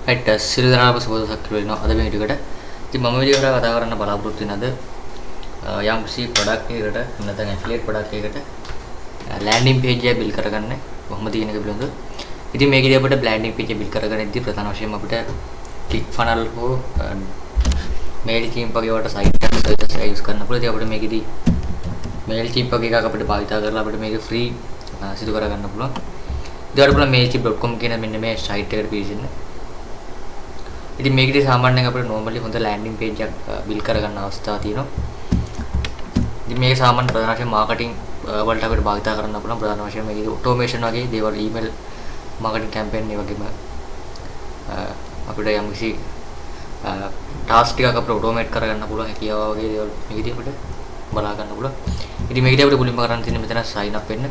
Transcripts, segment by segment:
Right සියලු දෙනාටම සුබ දවසක් වෙනවා අද මේ වීඩියෝ එකට. ඉතින් මම වීඩියෝ කරා කතා කරන්න බලාපොරොත්තු වෙන අද යම්කිසි ප්‍රොඩක්ට් එකකට නැත්නම් ඇෆිලියේට් ප්‍රොඩක්ට් එකකට ලෑන්ඩින් පේජ් එක බිල්ඩ් කරගන්න කොහොමද කියන එක පිළිබඳව. ඉතින් මේකේදී අපිට ලෑන්ඩින් පේජ් එක බිල්ඩ් කරගන්න ඉදී ප්‍රධාන වශයෙන්ම අපිට ක්ලික් ෆනල් හෝ මේල්චිම්ප් වගේ වට සයිට් එකක් සර්විස් එක යූස් කරන්න පුළුවන්. ඉතින් අපිට මේකේදී මේල්චිම්ප් වගේ එකක් අපිට භාවිතා කරලා අපිට මේක ෆ්‍රී සිදු කරගන්න පුළුවන්. ඉතින් ඔයාලට පුළුවන් mailchimp.com කියන මෙන්න මේ සයිට් එකට පිවිසෙන්න. ඉතින් මේකේදී සාමාන්‍යයෙන් අපිට නෝමලි හොඳ ලෑන්ඩින් පේජ් එකක් බිල්ඩ් කරගන්න අවස්ථාව තියෙනවා. ඉතින් මේක සාමාන්‍ය ප්‍රධාන වශයෙන් මාකටිං වලට අපිට භාවිතා කරන්න පුළුවන්. ප්‍රධාන වශයෙන් මේකේදී ඔටෝමේෂන් වගේ දේවල්, ඊමේල් මාකටිං කැම්පේන් ඒ වගේම අපිට යම්කිසි ටාස්ක් ටිකක් අපිට ඔටෝමේට් කරගන්න පුළුවන් හැකියාව වගේ දේවල් මේකේදී අපිට බලා ගන්න පුළුවන්. ඉතින් මේකේදී අපිට මුලින්ම කරන්න තියෙන්නේ මෙතන සයින් අප් වෙන්න.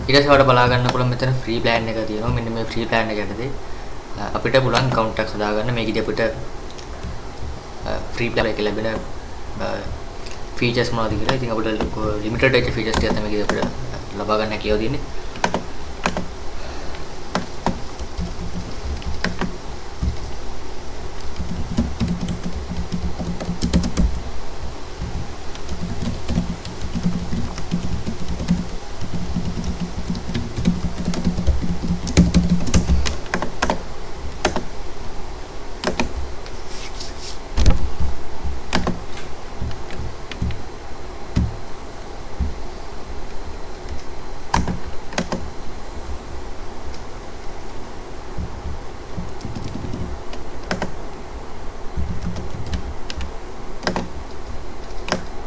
ඊට පස්සේ ඔයාලට බලා ගන්න පුළුවන් මෙතන ෆ්‍රී ප්ලෑන් එක තියෙනවා. මෙන්න මේ ෆ්‍රී ප්ලෑන් එක යටතේ අපිට පුළුවන් ඇකවුන්ට් එකක් හදාගන්න. මේකේදී අපිට ෆ්‍රී ප්ලෑන් එකේ ලැබෙන ෆීචර්ස් මොනවද කියලා. ඉතින් අපිට ලිමිටඩ් වෙච්ච ෆීචර්ස් ටිකක් තමයි මේකේදී අපිට ලබා ගන්න හැකියාව තියෙන්නේ.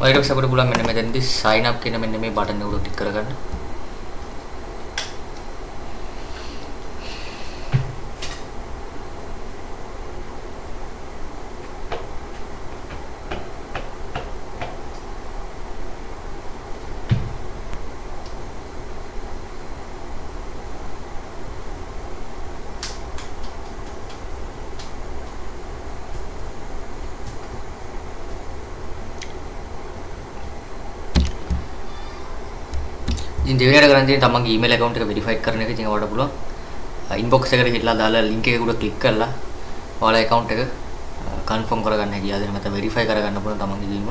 ඊට පස්සේ අපිට පුළුවන් මෙන්න මෙතනදී sign up කියන මෙන්න මේ බටන් එක උඩ ක්ලික් කරගන්න. ඉතින් දෙවෙනියට කරන් තියෙන්නේ තමන්ගේ ඊමේල් ඇකවුන්ට් එක වෙරිෆයි කරන එක. ඉතින් ඔයාලට පුළුවන් ඉන්බොක්ස් එකට ගිහලා දාලා ලින්ක් එක උඩ ක්ලික් කරලා ඔයාලා ඇකවුන්ට් එක කන්ෆර්ම් කරගන්න හැකියාව දෙනවා. නැත්නම් වෙරිෆයි කරගන්න පුළුවන් තමන්ගේ දීම.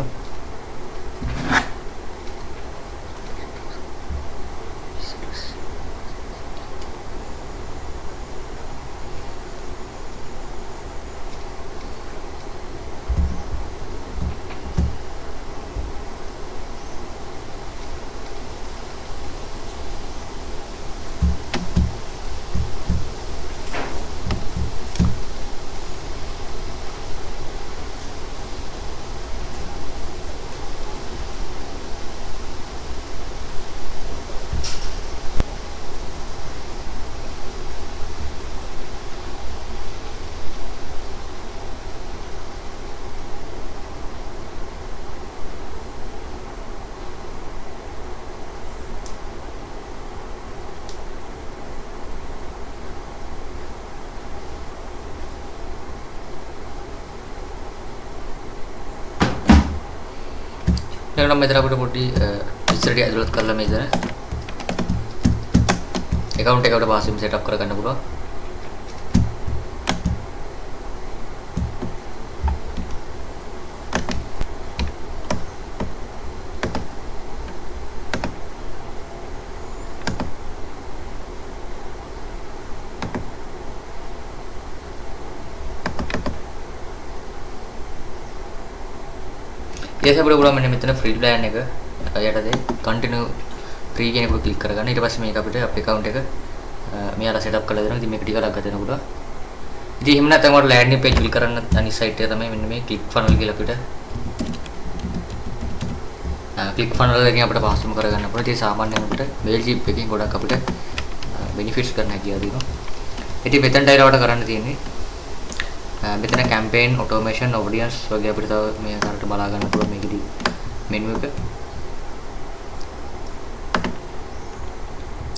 ඊළඟට මෙතන අපිට පොඩි විස්තර ටික ඇතුළත් කරලා මෙතන ඇකවුන්ට් එක අපිට පහසුවෙන් සෙට් අප් කරගන්න පුළුවන්. ඊට පස්සේ අපිට පුළුවන් මෙන්න මෙතන ෆ්‍රී ප්ලෑන් එක යටතේ කන්ටිනියු ෆ්‍රී කියන එක ක්ලික් කරගන්න. ඊට පස්සේ මේක අපිට අපේ ඇකවුන්ට් එක මෙයාලා සෙට් අප් කරලා දෙනවා. ඉතින් මේක ටික ලග්ග දෙන්න පුළුවන්. ඉතින් එහෙම නැත්නම් ඔයාලට ලෑන්ඩින් පේජ් ක්ලික් කරන්න අනිත් සයිට් එක තමයි මෙන්න මේ ක්ලික් ෆනල් කියලා අපිට ක්ලික් ෆනල් එකෙන් අපිට පහසුම කරගන්න පුළුවන්. ඉතින් සාමාන්‍යයෙන් අපිට මේල්චිම්ප් එකෙන් ගොඩක් අපිට බෙනිෆිට්ස් ගන්න හැකියාව තියෙනවා. ඉතින් මෙතනට ඇවිල්ලා ඔයාලට කරන්න තියෙන්නේ මෙතන කැම්පේන්, ඔටෝමේෂන්, ඔඩියන්ස් වගේ අපිට තව මේ ආකාරයට බලා ගන්න පුළුවන් මේකෙදි මෙනු එක.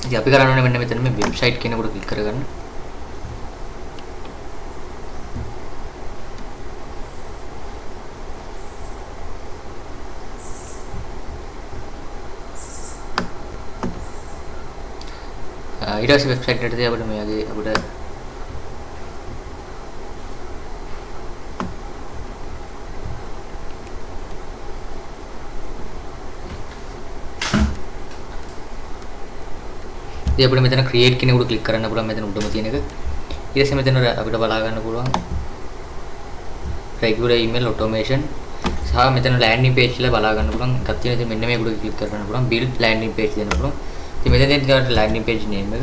ඉතින් අපි කරන්න ඕනේ මෙන්න මෙතන මේ වෙබ්සයිට් කියන එකට ක්ලික් කරගන්න. ඊට පස්සේ වෙබ්සයිට් එකට අපිට මේ වගේ අපිට ඉතින් අපිට මෙතන ක්‍රියේට් කියන එකට ක්ලික් කරන්න පුළුවන් මෙතන උඩම තියෙන එක. ඊට පස්සේ මෙතන අපිට බලා ගන්න පුළුවන් රෙගියුලර් ඊමේල් ඔටෝමේෂන් සහ මෙතන ලෑන්ඩින් පේජ් කියලා බලා ගන්න පුළුවන් එකක් තියෙනවා. ඉතින් මෙන්න මේක උඩ ක්ලික් කරන්න පුළුවන් බිල්ඩ් ලෑන්ඩින් පේජ් දෙන්න පුළුවන්. ඉතින් මෙතන තියෙන ලෑන්ඩින් පේජ් නේම් එක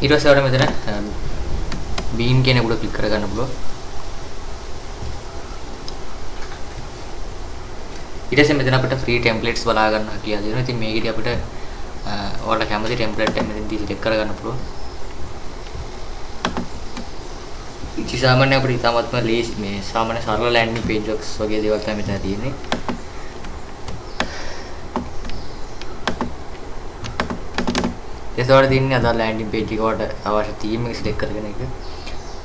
ඊට පස්සේ අපිට මෙතන බීන් කියන එක උඩ ක්ලික් කරගන්න පුළුවන්. ඊට පස්සේ මෙතන අපිට ෆ්‍රී ටෙම්ප්ලේට්ස් බලා ගන්න හැකියාව තියෙනවා. ඉතින් මේකෙදි අපිට ඔයාලට කැමති ටෙම්ප්ලේට් එක මෙතනදී සිලෙක්ට් කරගන්න පුළුවන්. ඉතින් සාමාන්‍ය අපිට ඉතාමත්ම ලේසි මේ සාමාන්‍ය සරල ලෑන්ඩින් පේජ් එකක් වගේ දේවල් තමයි මෙතන තියෙන්නේ. ඒසවල තියෙන්නේ අදාළ ලෑන්ඩින් පේජ් එක වලට අවශ්‍ය තීම් එක සිලෙක්ට් කරගෙන ඒක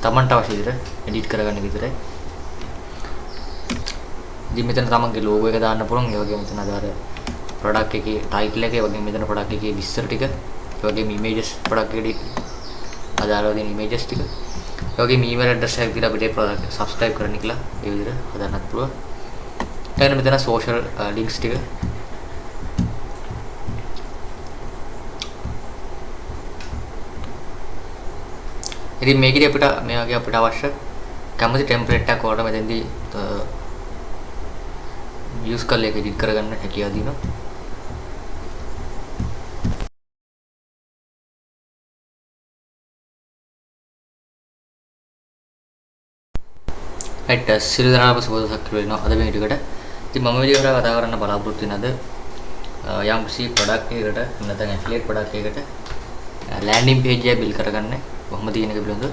තමන්ට අවශ්‍ය විදිහට එඩිට් කරගන්න විතරයි. ඉතින් මෙතන තමන්ගේ ලෝගෝ එක දාන්න පුළුවන්. ඒ වගේම මෙතන අදාළ ප්‍රොඩක්ට් එකේ ටයිටල් එක, ඒ වගේම මෙතන ප්‍රොඩක්ට් එකේ විස්තර ටික, ඒ වගේම ඉමේජස් ප්‍රොඩක්ට් එකට අදාළව තියෙන ඉමේජස් ටික, ඒ වගේම ඊමේල් ඇඩ්‍රස් එකක් දීලා අපිට ඒ ප්‍රොඩක්ට් සබ්ස්ක්‍රයිබ් කරන්න කියලා ඒ විදිහට හදන්නත් පුළුවන්. ඊළඟට මෙතන සෝෂල් ලින්ක්ස් ටික ඉතින් මේකෙදි අපිට මේ වගේ අපිට අවශ්‍ය කැමති ටෙම්ප්ලේට් එකක් ඔයාලට මෙතෙන්දී යූස් කරලා ඒක එඩිට් කරගන්න හැකියාව තියෙනවා. රයිට්, සියලු දෙනාටම සුබ දවසක් වෙනවා අද මේ වීඩියෝ එකට. ඉතින් මම වීඩියෝ එකට කතා කරන්න බලාපොරොත්තු වෙන අද යම්කිසි ප්‍රොඩක්ට් එකකට එහෙම නැත්නම් ඇෆිලියේට් ප්‍රොඩක්ට් එකකට ලෑන්ඩින් පේජ් එක බිල්ඩ් කරගන්න කොහොමද කියන එක පිළිබඳව.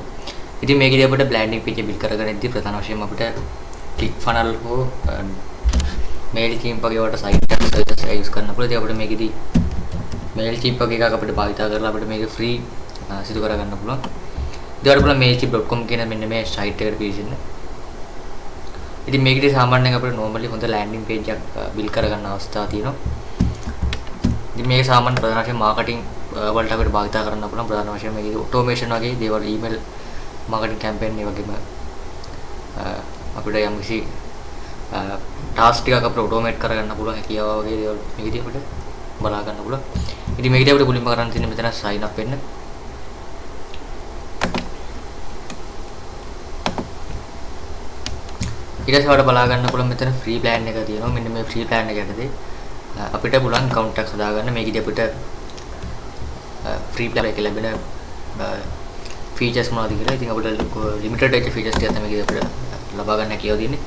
ඉතින් මේකෙදි අපිට ලෑන්ඩින් පේජ් එක බිල්ඩ් කරගන්න ඉදී ප්‍රධාන වශයෙන්ම අපිට ක්ලික් ෆනල් හෝ මේල්චිම්ප් වගේ වලට සයිට් එකක් සර්විස් එක යූස් කරන්න පුළුවන්. ඉතින් අපිට මේකෙදි මේල්චිම්ප් වගේ එකක් අපිට භාවිතා කරලා අපිට මේක ෆ්‍රී සිදු කරගන්න පුළුවන්. ඉතින් අපිට පුළුවන් mailchimp.com කියන මෙන්න මේ සයිට් එකට පිවිසෙන්න. ඉතින් මේකෙදි සාමාන්‍යයෙන් අපිට නෝමලි හොඳ ලෑන්ඩින් පේජ් එකක් බිල්ඩ් කරගන්න අවස්ථාව තියෙනවා. ඉතින් මේක සාමාන්‍ය ප්‍රධාන වශයෙන් මාකටිං වලට අපිට භාවිතා කරන්න පුළුවන්. ප්‍රධාන වශයෙන් මේකේ ඔටෝමේෂන් වගේ දේවල්, ඊමේල් මාකටිං කැම්පේන් ඒ වගේම අපිට යම්කිසි ටාස්ක් ටිකක් අපිට ඔටෝමේට් කරගන්න පුළුවන් හැකියාව වගේ දේවල් මේකෙදි අපිට බලා ගන්න පුළුවන්. ඉතින් මේකෙදි අපිට මුලින්ම කරන්න තියෙන්නේ මෙතන සයින් අප් වෙන්න. ඊට පස්සේ ඔයාලට බලා ගන්න පුළුවන් මෙතන ෆ්‍රී ප්ලෑන් එක තියෙනවා. මෙන්න මේ ෆ්‍රී ප්ලෑන් එක යටතේ අපිට පුළුවන් ඇකවුන්ට් එකක් හදාගන්න. මේකෙදි අපිට ෆ්‍රී ප්ලෑන් එකේ ලැබෙන ෆීචර්ස් මොනවද කියලා. ඉතින් අපිට ලිමිටඩ් වෙච්ච ෆීචර්ස් ටික තමයි මේකෙදි අපිට ලබා ගන්න හැකියාව තියෙන්නේ.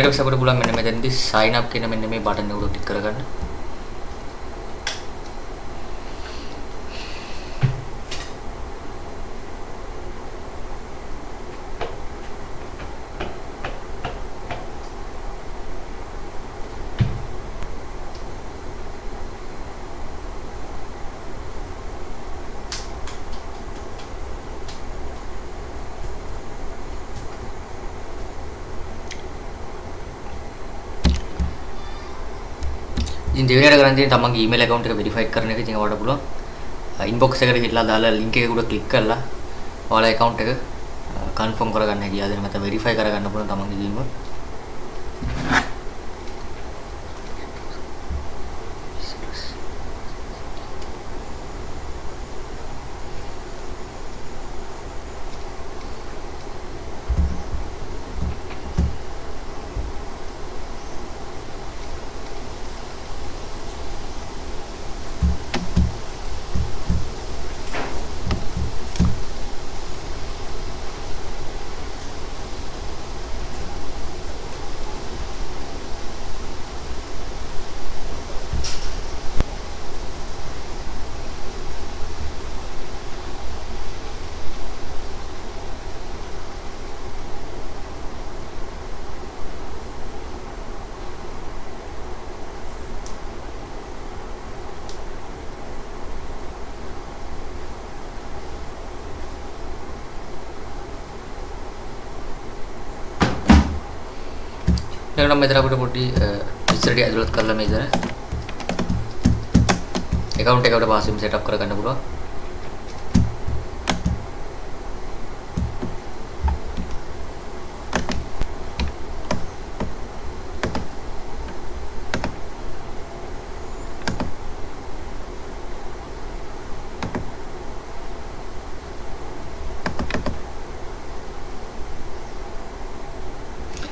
ඊට පස්සේ අපිට පුළුවන් මෙන්න මෙතනදී sign up කියන මෙන්න මේ බටන් එක උඩ ක්ලික් කරගන්න. ඉතින් දෙවෙනියට කරන් තියෙන්නේ තමන්ගේ ඊමේල් ඇකවුන්ට් එක වෙරිෆයි කරන එක. ඉතින් ඔයාලට පුළුවන් ඉන්බොක්ස් එකට ගිහලා දාලා ලින්ක් එක උඩ ක්ලික් කරලා ඔයාලා ඇකවුන්ට් එක කන්ෆර්ම් කරගන්න හැකියාව දෙනවා. නැත්නම් වෙරිෆයි කරගන්න පුළුවන් තමන්ගේ ඊමේල්. ඊළඟට මෙතන අපිට පොඩි විස්තර ටික ඇතුළත් කරලා මෙතන ඇකවුන්ට් එක අපිට පහසුවෙන් සෙට් අප් කරගන්න පුළුවන්.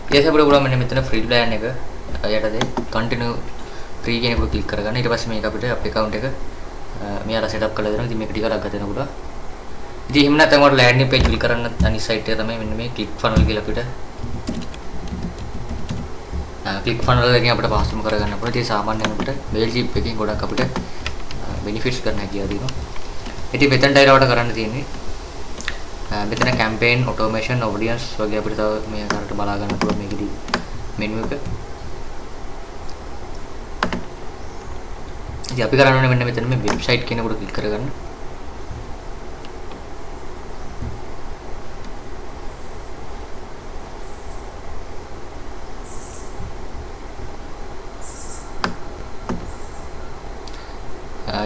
ඊට පස්සේ අපිට පුළුවන් මෙන්න මෙතන ෆ්‍රී ප්ලෑන් එක යටතේ කන්ටිනියු ෆ්‍රී කියන එක ක්ලික් කරගන්න. ඊට පස්සේ මේක අපිට අපේ ඇකවුන්ට් එක මෙයාලා සෙට් අප් කරලා දෙනවා. ඉතින් මේක ටිකක් ගත වෙන පුළුවන්. ඉතින් එහෙම නැත්නම් ඔයාලට ලෑන්ඩින් පේජ් බිල්ඩ් කරන්න අනිත් සයිට් එක තමයි මෙන්න මේ ක්ලික් ෆනල් කියලා අපිට ක්ලික් ෆනල් එකෙන් අපිට පහසුම කරගන්න පුළුවන්. ඉතින් සාමාන්‍යයෙන් අපිට Mailchimp එකෙන් ගොඩක් අපිට බෙනිෆිට්ස් ගන්න හැකියාව තියෙනවා. ඉතින් මෙතනට ඇවිල්ලා ඔයාලට කරන්න තියෙන්නේ මෙතන කැම්පේන්, ඔටෝමේෂන්, ඔඩියන්ස් වගේ අපිට තව මේ ආකාරයට බලා ගන්න පුළුවන් මේකෙදි මෙනු එක. ඉතින් අපි කරන්න ඕනේ මෙන්න මෙතන මේ වෙබ්සයිට් කියන එකට ක්ලික් කරගන්න.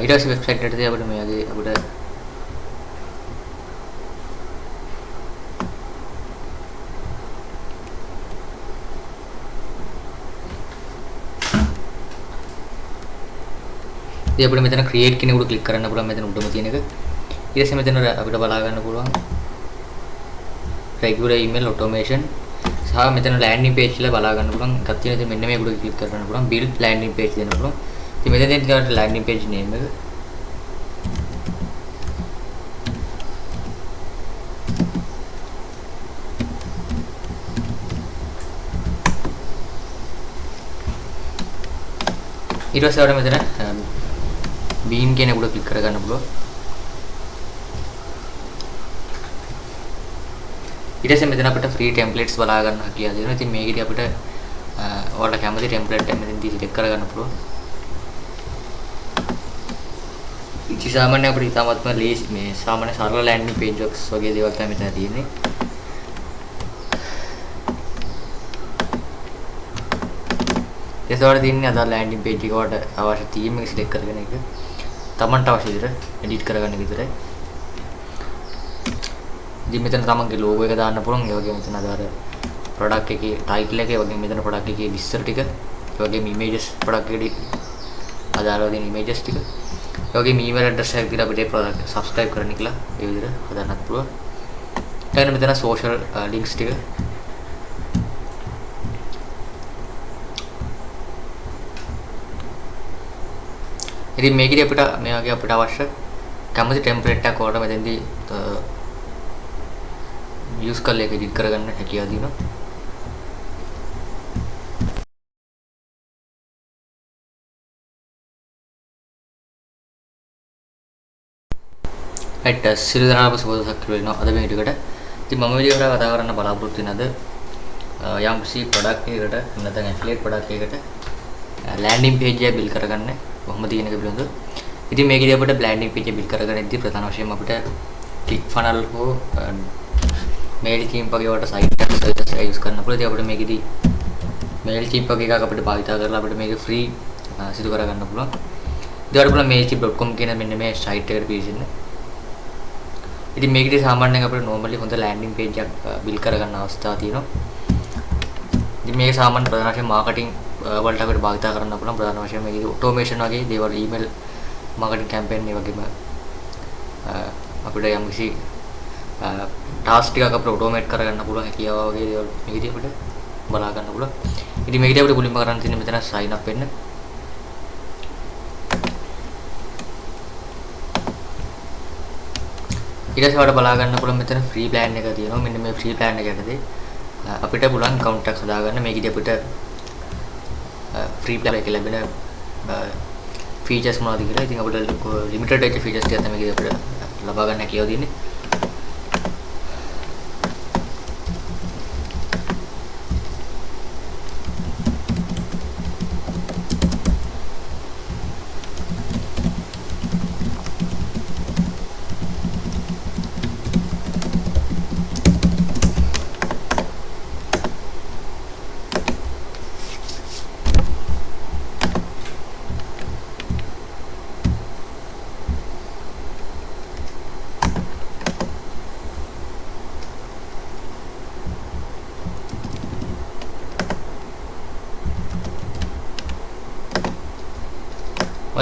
ඊට පස්සේ වෙබ්සයිට් එකට අපිට මේ වගේ අපිට ඉතින් අපිට මෙතන ක්‍රියේට් කියන එකට ක්ලික් කරන්න පුළුවන් මෙතන උඩම තියෙන එක. ඊට පස්සේ මෙතන අපිට බලා ගන්න පුළුවන් රෙගියුලර් ඊමේල් ඔටෝමේෂන් සහ මෙතන ලෑන්ඩින් පේජ් කියලා බලා ගන්න පුළුවන් එකක් තියෙනවා. ඉතින් මෙන්න මේකට ක්ලික් කරන්න පුළුවන් බිල්ඩ් ලෑන්ඩින් පේජ් දෙන්න පුළුවන්. ඉතින් මෙතන තියෙන ලෑන්ඩින් පේජ් නේම් එක. ඊට පස්සේ අපිට මෙතන බීන් කියන එකට ක්ලික් කරගන්න පුළුවන්. ඊට පස්සේ මෙතන අපිට ෆ්‍රී ටෙම්ප්ලේට්ස් බලා ගන්න හැකියාව තියෙනවා. ඉතින් මේකෙදි අපිට ඔයාලට කැමති ටෙම්ප්ලේට් එක මෙතනදී සිලෙක්ට් කරගන්න පුළුවන්. ඉතින් සාමාන්‍ය අපිට ඉතාමත්ම ලේසි මේ සාමාන්‍ය සරල ලෑන්ඩින් පේජ් එකක් වගේ දේවල් තමයි මෙතන තියෙන්නේ. ඒසවල තියෙන්නේ අදාළ ලෑන්ඩින් පේජ් එක ඔයාලට අවශ්‍ය තීම් එක සිලෙක්ට් කරගෙන ඒක තමන්ට අවශ්‍ය විදිහට එඩිට් කරගන්න විතරයි. ඉතින් මෙතන තමන්ගේ ලෝගෝ එක දාන්න පුළුවන්. ඒ වගේම මෙතන අදාළ ප්‍රොඩක්ට් එකේ ටයිටල් එක, ඒ වගේම මෙතන ප්‍රොඩක්ට් එකේ විස්තර ටික, ඒ වගේම ඉමේජස් ප්‍රොඩක්ට් එකට අදාළව තියෙන ඉමේජස් ටික, ඒ වගේම ඊමේල් ඇඩ්‍රස් එකක් දීලා අපිට ඒ ප්‍රොඩක්ට් සබ්ස්ක්‍රයිබ් කරන්න කියලා ඒ විදිහට හදන්නත් පුළුවන්. ඊළඟට මෙතන සෝෂල් ලින්ක්ස් ටික ඉතින් මේකෙදි අපිට මේ වගේ අපිට අවශ්‍ය කැමති ටෙම්ප්ලේට් එකක් ඔයාලට මෙතෙන්දී යූස් කරලා ඒක එඩිට් කරගන්න හැකියාව තියෙනවා. රයිට්, සියලු දෙනාටම සුබ දවසක් වෙනවා අද මේ වීඩියෝ එකට. ඉතින් මම වීඩියෝ එකට කතා කරන්න බලාපොරොත්තු වෙන අද යම්කිසි ප්‍රොඩක්ට් එකකට නැත්නම් ඇෆිලියේට් ප්‍රොඩක්ට් එකකට ලෑන්ඩින් පේජ් එක බිල්ඩ් කරගන්න කොහොමද කියන එක පිළිබඳව. ඉතින් මේකෙදි අපිට ලෑන්ඩින් පේජ් එක බිල්ඩ් කරගන්න ඉදී ප්‍රධාන වශයෙන්ම අපිට ක්ලික් ෆනල් හෝ Mailchimp වගේ වලට සයිට් එකක් සර්විස් එක යූස් කරන්න පුළුවන්. ඉතින් අපිට මේකෙදි Mailchimp වගේ එකක් අපිට භාවිතා කරලා අපිට මේක ෆ්‍රී සිදු කරගන්න පුළුවන්. ඉතින් ඔයාලට පුළුවන් mailchimp.com කියන මෙන්න මේ සයිට් එකට පිවිසෙන්න. ඉතින් මේකෙදි සාමාන්‍යයෙන් අපිට නෝමලි හොඳ ලෑන්ඩින් පේජ් එකක් බිල්ඩ් කරගන්න අවස්ථාව තියෙනවා. ඉතින් මේක සාමාන්‍ය ප්‍රධාන වශයෙන් මාකටිං වලට අපිට භාවිතා කරන්න පුළුවන්. ප්‍රධාන වශයෙන් මේකෙදි ඔටෝමේෂන් වගේ දේවල්, ඊමේල් මාකටිං කැම්පේන් ඒ වගේම අපිට යම්කිසි ටාස්ක් ටිකක් අපිට ඔටෝමේට් කරගන්න පුළුවන් හැකියාව වගේ දේවල් මේකෙදි අපිට බලා ගන්න පුළුවන්. ඉතින් මේකෙදි අපිට මුලින්ම කරන්න තියෙන්නේ මෙතන සයින් අප් වෙන්න. ඊට පස්සේ ඔයාලට බලා ගන්න පුළුවන් මෙතන ෆ්‍රී ප්ලෑන් එක තියෙනවා. මෙන්න මේ ෆ්‍රී ප්ලෑන් එක යටතේ අපිට පුළුවන් ඇකවුන්ට් එකක් හදාගන්න. මේකෙදි අපිට ෆ්‍රී ප්ලෑන් එකේ ලැබෙන ෆීචර්ස් මොනවද කියලා. ඉතින් අපිට ලිමිටඩ් වෙච්ච ෆීචර්ස් ටිකක් තමයි මේකෙදි අපිට ලබා ගන්න හැකියාව තියෙන්නේ.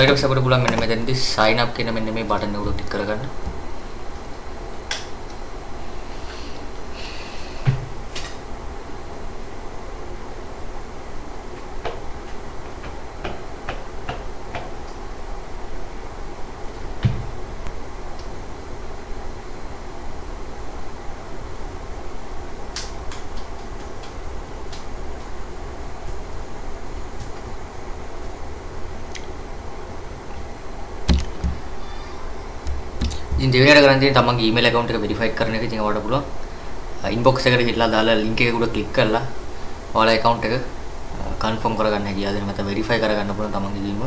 ඊට පස්සේ අපිට පුළුවන් මෙන්න මෙතනදී sign up කියන මෙන්න මේ බටන් එක උඩ ක්ලික් කරගන්න. ඉතින් දෙවෙනියට කරන් තියෙන්නේ තමන්ගේ ඊමේල් ඇකවුන්ට් එක වෙරිෆයි කරන එක. ඉතින් ඔයාලට පුළුවන් ඉන්බොක්ස් එකට ගිහලා දාලා ලින්ක් එක උඩ ක්ලික් කරලා ඔයාලා ඇකවුන්ට් එක කන්ෆර්ම් කරගන්න හැකියාව දෙනවා. නැත්නම් වෙරිෆයි කරගන්න පුළුවන් තමන්ගේ දීම.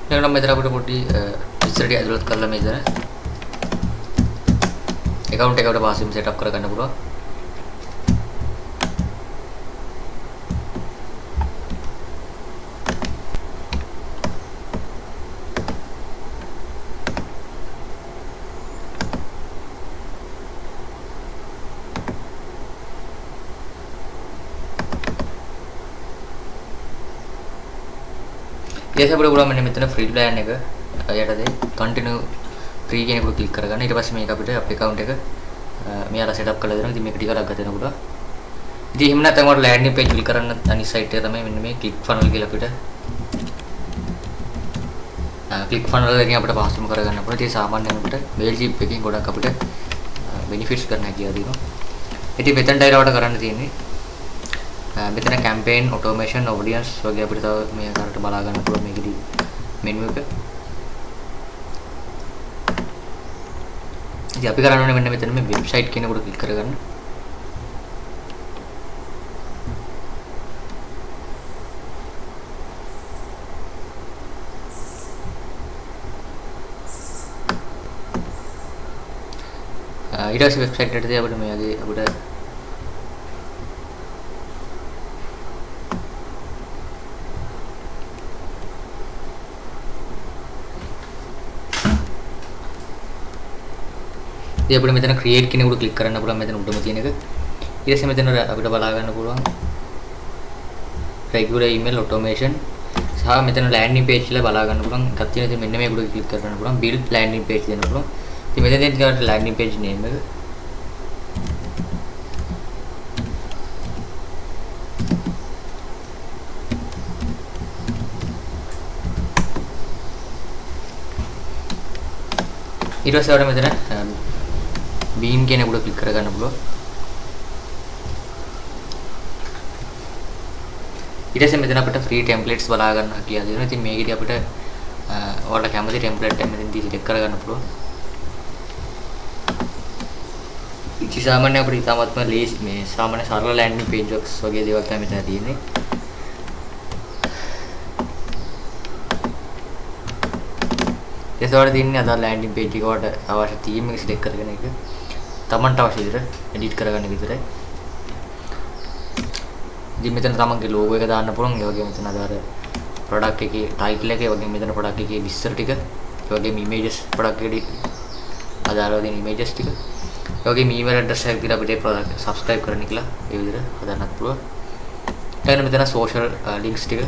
ඊළඟට මෙතන අපිට පොඩි විස්තර ටික ඇතුළත් කරලා මෙතන ඇකවුන්ට් එක අපිට පහසුවෙන් සෙට් අප් කරගන්න පුළුවන්. ඊට පස්සේ අපිට පුළුවන් මෙන්න මෙතන ෆ්‍රී ප්ලෑන් එක යටතේ කන්ටිනියු ෆ්‍රී කියන එක ක්ලික් කරගන්න. ඊට පස්සේ මේක අපිට අපේ ඇකවුන්ට් එක මෙයාලා සෙට් අප් කරලා දෙනවා. ඉතින් මේක ටිකක් ගත වෙන පුළුවන්. ඉතින් එහෙම නැත්නම් ඔයාලට ලෑන්ඩින් පේජ් ක්ලික් කරන්න අනිත් සයිට් එක තමයි මෙන්න මේ ක්ලික් ෆනල් කියලා අපිට ක්ලික් ෆනල් එකෙන් අපිට පහසුම කරගන්න පුළුවන්. ඉතින් සාමාන්‍යයෙන් අපිට Mailchimp එකෙන් ගොඩක් අපිට බෙනිෆිට්ස් ගන්න හැකියාව තියෙනවා. ඉතින් මෙතනට ඇවිල්ලා කරන්න තියෙන්නේ මෙතන කැම්පේන්, ඔටෝමේෂන්, ඔඩියන්ස් වගේ අපිට තව මේ ආකාරයට බලා ගන්න පුළුවන් මේකෙදි මෙනු එක. ඉතින් අපි කරන්න ඕනේ මෙන්න මෙතන මේ වෙබ්සයිට් කියන එකට ක්ලික් කරගන්න. ඊට පස්සේ වෙබ්සයිට් එකට අපිට මේ වගේ අපිට ඉතින් අපිට මෙතන ක්‍රියේට් කියන එකට ක්ලික් කරන්න පුළුවන් මෙතන උඩම තියෙන එක. ඊට පස්සේ මෙතන අපිට බලා ගන්න පුළුවන් රෙගියුලර් ඊමේල් ඔටෝමේෂන් සහ මෙතන ලෑන්ඩින් පේජ් කියලා බලා ගන්න පුළුවන් එකක් තියෙනවා. ඉතින් මෙන්න මේකට ක්ලික් කරන්න පුළුවන් බිල්ඩ් ලෑන්ඩින් පේජ් දෙන්න පුළුවන්. ඉතින් මෙතන තියෙන ලෑන්ඩින් පේජ් නේම් එක. ඊට පස්සේ ඔයාලට මෙතන බීන් කියන එකට ක්ලික් කරගන්න පුළුවන්. ඊට පස්සේ මෙතන අපිට ෆ්‍රී ටෙම්ප්ලේට්ස් බලා ගන්න හැකියාව තියෙනවා. ඉතින් මේකෙදි අපිට ඔයාලට කැමති ටෙම්ප්ලේට් එක මෙතනදී සිලෙක්ට් කරගන්න පුළුවන්. ඉතින් සාමාන්‍ය අපිට ඉතාමත්ම ලේසි මේ සාමාන්‍ය සරල ලෑන්ඩින් පේජ් එකක් වගේ දේවල් තමයි මෙතන තියෙන්නේ. ඊට පස්සේ තියෙන්නේ අදාළ ලෑන්ඩින් පේජ් එක ඔයාලට අවශ්‍ය තීම් එක සිලෙක්ට් කරගෙන ඒක තමන්ට අවශ්‍ය විදිහට එඩිට් කරගන්න විතරයි. ඉතින් මෙතන තමන්ගේ ලෝගෝ එක දාන්න පුළුවන්. ඒ වගේම මෙතන අදාළ ප්‍රොඩක්ට් එකේ ටයිටල් එක, ඒ වගේම මෙතන ප්‍රොඩක්ට් එකේ විස්තර ටික, ඒ වගේම ඉමේජස් ප්‍රොඩක්ට් එකට අදාළව තියෙන ඉමේජස් ටික, ඒ වගේම ඊමේල් ඇඩ්‍රස් එකක් දීලා අපිට ඒ ප්‍රොඩක්ට් සබ්ස්ක්‍රයිබ් කරන්න කියලා ඒ විදිහට හදන්නත් පුළුවන්. ඊළඟට මෙතන සෝෂල් ලින්ක්ස් ටික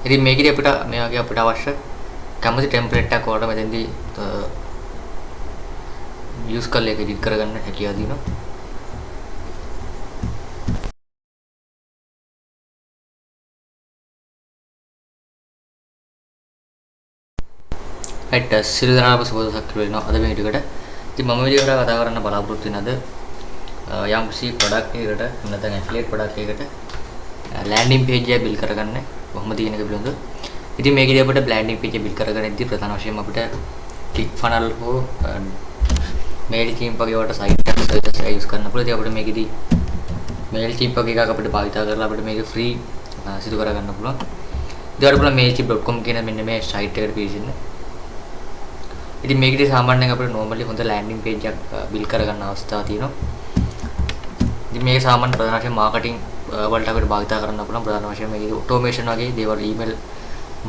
ඉතින් මේකෙදි අපිට මේ වගේ අපිට අවශ්‍ය කැමති ටෙම්ප්ලේට් එකක් ඔයාලට මෙතෙන්දී යූස් කරලා ඒක එඩිට් කරගන්න හැකියාව තියෙනවා. රයිට්, සියලු දෙනාටම සුබ දවසක් වෙනවා අද මේ වීඩියෝ එකට. ඉතින් මම වීඩියෝ එකට කතා කරන්න බලාපොරොත්තු වෙන අද යම්කිසි ප්‍රොඩක්ට් එකකට එහෙම නැත්නම් ඇෆිලියේට් ප්‍රොඩක්ට් එකකට ලෑන්ඩින් පේජ් එක බිල්ඩ් කරගන්න කොහොමද කියන එක පිළිබඳව. ඉතින් මේකදී අපිට ලෑන්ඩින් පේජ් එක බිල්ඩ් කරගන්න ඉදී ප්‍රධාන වශයෙන්ම අපිට ක්ලික් ෆනල් හෝ Mailchimp වගේ වලට සයිට් එකක් සර්විස් එක යූස් කරන්න පුළුවන්. ඉතින් අපිට මේකදී Mailchimp වගේ එකක් අපිට භාවිතා කරලා අපිට මේක ෆ්‍රී සිදු කරගන්න පුළුවන්. ඉතින් ඔයාලට පුළුවන් mailchimp.com කියන මෙන්න මේ සයිට් එකට පිවිසෙන්න. ඉතින් මේකදී සාමාන්‍යයෙන් අපිට නෝමලි හොඳ ලෑන්ඩින් පේජ් එකක් බිල්ඩ් කරගන්න අවස්ථාව තියෙනවා. ඉතින් මේක සාමාන්‍ය ප්‍රධාන වශයෙන් මාකටිං වලට අපිට භාවිතා කරන්න පුළුවන්. ප්‍රධාන වශයෙන් මේකදී ඔටෝමේෂන් වගේ දේවල්, ඊමේල්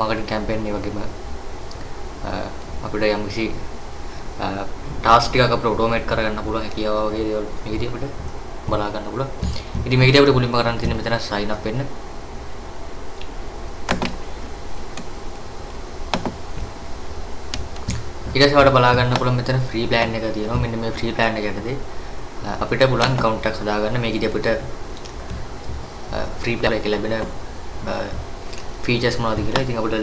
මාකටිං කැම්පේන් ඒ වගේම අපිට යම්කිසි ටාස්ක් ටිකක් අපිට ඔටෝමේට් කරගන්න පුළුවන් හැකියාව වගේ දේවල් මේකදී අපිට බලා ගන්න පුළුවන්. ඉතින් මේකදී අපිට මුලින්ම කරන්න තියෙන්නේ මෙතන සයින් අප් වෙන්න. ඊට පස්සේ ඔයාලට බලා ගන්න පුළුවන් මෙතන ෆ්‍රී ප්ලෑන් එක තියෙනවා. මෙන්න මේ ෆ්‍රී ප්ලෑන් එක යටතේ අපිට පුළුවන් ඇකවුන්ට් එකක් හදාගන්න. මේකදී අපිට ෆ්‍රී ප්ලෑන් එකේ ලැබෙන ෆීචර්ස් මොනවද කියලා. ඉතින් අපිට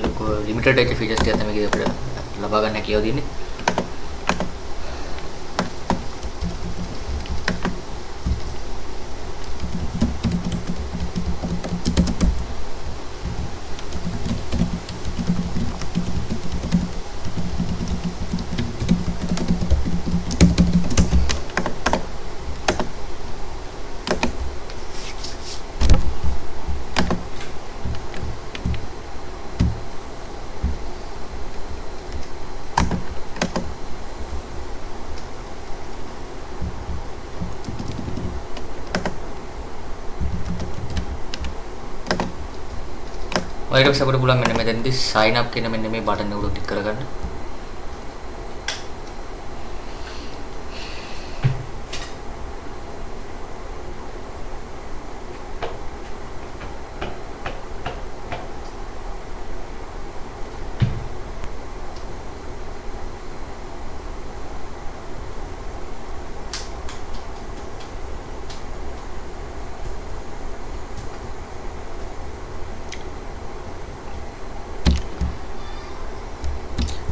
ලිමිටඩ් වෙච්ච ෆීචර්ස් ටිකක් තමයි මේකදී අපිට ලබා ගන්න හැකියාව තියෙන්නේ. ඊට පස්සේ අපිට පුළුවන් මෙන්න මෙතනදී sign up කියන මෙන්න මේ බටන් එක උඩ ක්ලික් කරගන්න.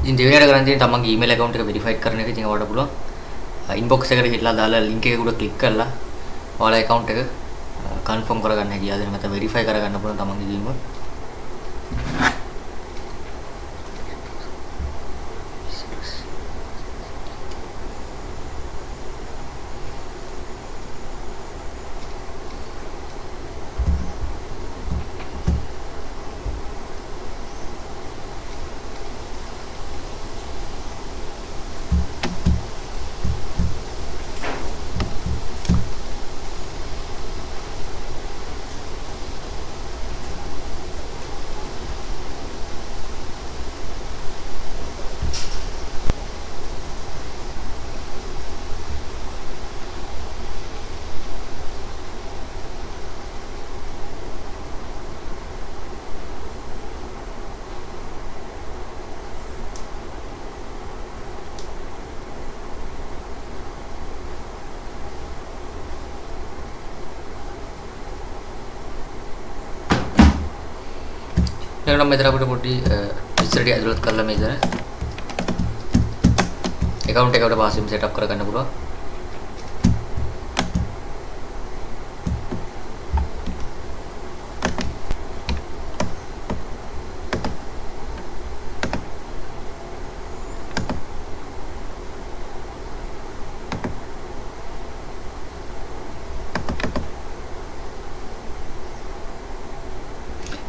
ඉතින් දෙවෙනියට කරන් තියෙන්නේ තමන්ගේ ඊමේල් ඇකවුන්ට් එක වෙරිෆයි කරන එක. ඉතින් ඔයාලට පුළුවන් ඉන්බොක්ස් එකට ගිහලා දාලා ලින්ක් එක උඩ ක්ලික් කරලා ඔයාලා ඇකවුන්ට් එක කන්ෆර්ම් කරගන්න හැකියාව දෙනවා. නැත්නම් වෙරිෆයි කරගන්න පුළුවන් තමන්ගේ ඊමේල්. ඊළඟට මෙතන අපිට පොඩි විස්තර ටික ඇතුළත් කරලා මෙතන ඇකවුන්ට් එක අපිට පහසුවෙන් සෙට් අප් කරගන්න පුළුවන්.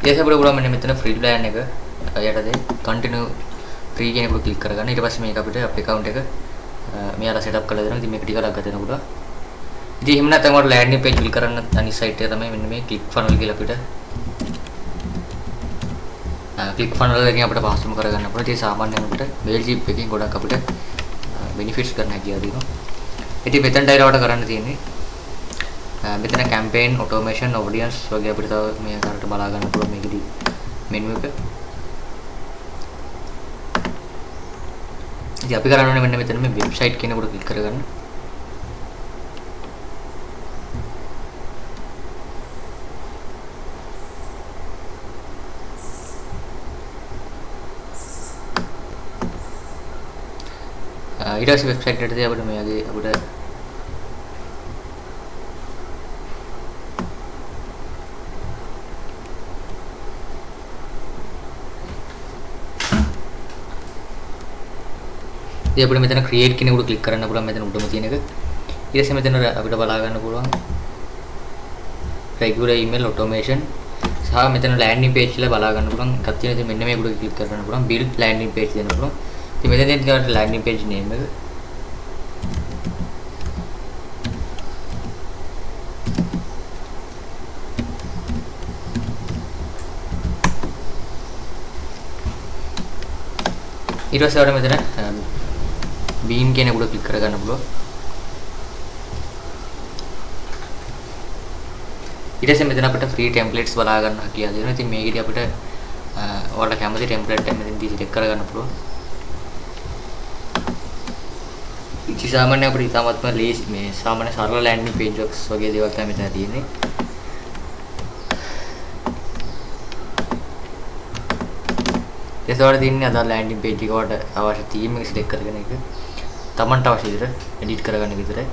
ඊට පස්සේ අපිට පුළුවන් මෙන්න මෙතන ෆ්‍රී ප්ලෑන් එක යටතේ කන්ටිනියු ෆ්‍රී කියන එක ක්ලික් කරගන්න. ඊට පස්සේ මේක අපිට අපේ ඇකවුන්ට් එක මෙයාලා සෙට් අප් කරලා දෙනවා. ඉතින් මේක ටිකක් ගත වෙන පුළුවන්. ඉතින් එහෙම නැත්නම් ඔයාලට ලෑන්ඩින් පේජ් බිල්ඩ් කරන්න අනිත් සයිට් එක තමයි මෙන්න මේ ක්ලික් ෆනල් කියලා අපිට ක්ලික් ෆනල් එකෙන් අපිට පහසුම කරගන්න පුළුවන්. ඉතින් සාමාන්‍යයෙන් අපිට Mailchimp එකෙන් ගොඩක් අපිට බෙනිෆිට්ස් ගන්න හැකියාව තියෙනවා. ඉතින් මෙතනට ඇවිල්ලා ඔයාලට කරන්න තියෙන්නේ මෙතන කැම්පේන්, ඔටෝමේෂන්, ඔඩියන්ස් වගේ අපිට තව මේ ආකාරයට බලා ගන්න පුළුවන් මේකෙදි මෙනු එක. ඉතින් අපි කරන්න ඕනේ මෙන්න මෙතන මේ වෙබ්සයිට් කියන එකට ක්ලික් කරගන්න. ඊට පස්සේ වෙබ්සයිට් එකට අපිට මේ වගේ අපිට ඉතින් අපිට මෙතන ක්‍රියේට් කියන එකට ක්ලික් කරන්න පුළුවන් මෙතන උඩම තියෙන එක. ඊට පස්සේ මෙතන අපිට බලා ගන්න පුළුවන් රෙගියුලර් ඊමේල් ඔටෝමේෂන් සහ මෙතන ලෑන්ඩින් පේජ් කියලා බලා ගන්න පුළුවන් එකක් තියෙනවා. ඉතින් මෙන්න මේකට ක්ලික් කරන්න පුළුවන් බිල්ඩ් ලෑන්ඩින් පේජ් දෙන්න පුළුවන්. ඉතින් මෙතන තියෙන ලෑන්ඩින් පේජ් නේම් එක ඊට පස්සේ ඔයාලට මෙතන බීම් කියන එකට ක්ලික් කරගන්න පුළුවන්. ඊට පස්සේ මෙතන අපිට ෆ්‍රී ටෙම්ප්ලේට්ස් බලා ගන්න හැකියාව දෙනවා. ඉතින් මේකෙදි අපිට ඔයාලට කැමති ටෙම්ප්ලේට් එක මෙතනදී සිලෙක්ට් කරගන්න පුළුවන්. ඉතින් සාමාන්‍ය අපිට ඉතාමත්ම ලේසි මේ සාමාන්‍ය සරල ලෑන්ඩින් පේජ් එකක් වගේ දේවල් තමයි මෙතන තියෙන්නේ. ඊට පස්සේ තියෙන්නේ අදාළ ලෑන්ඩින් පේජ් එක ඔයාලට අවශ්‍ය තීම් එක සිලෙක්ට් කරගෙන ඒක තමන්ට අවශ්‍ය විදිහට එඩිට් කරගන්න විතරයි.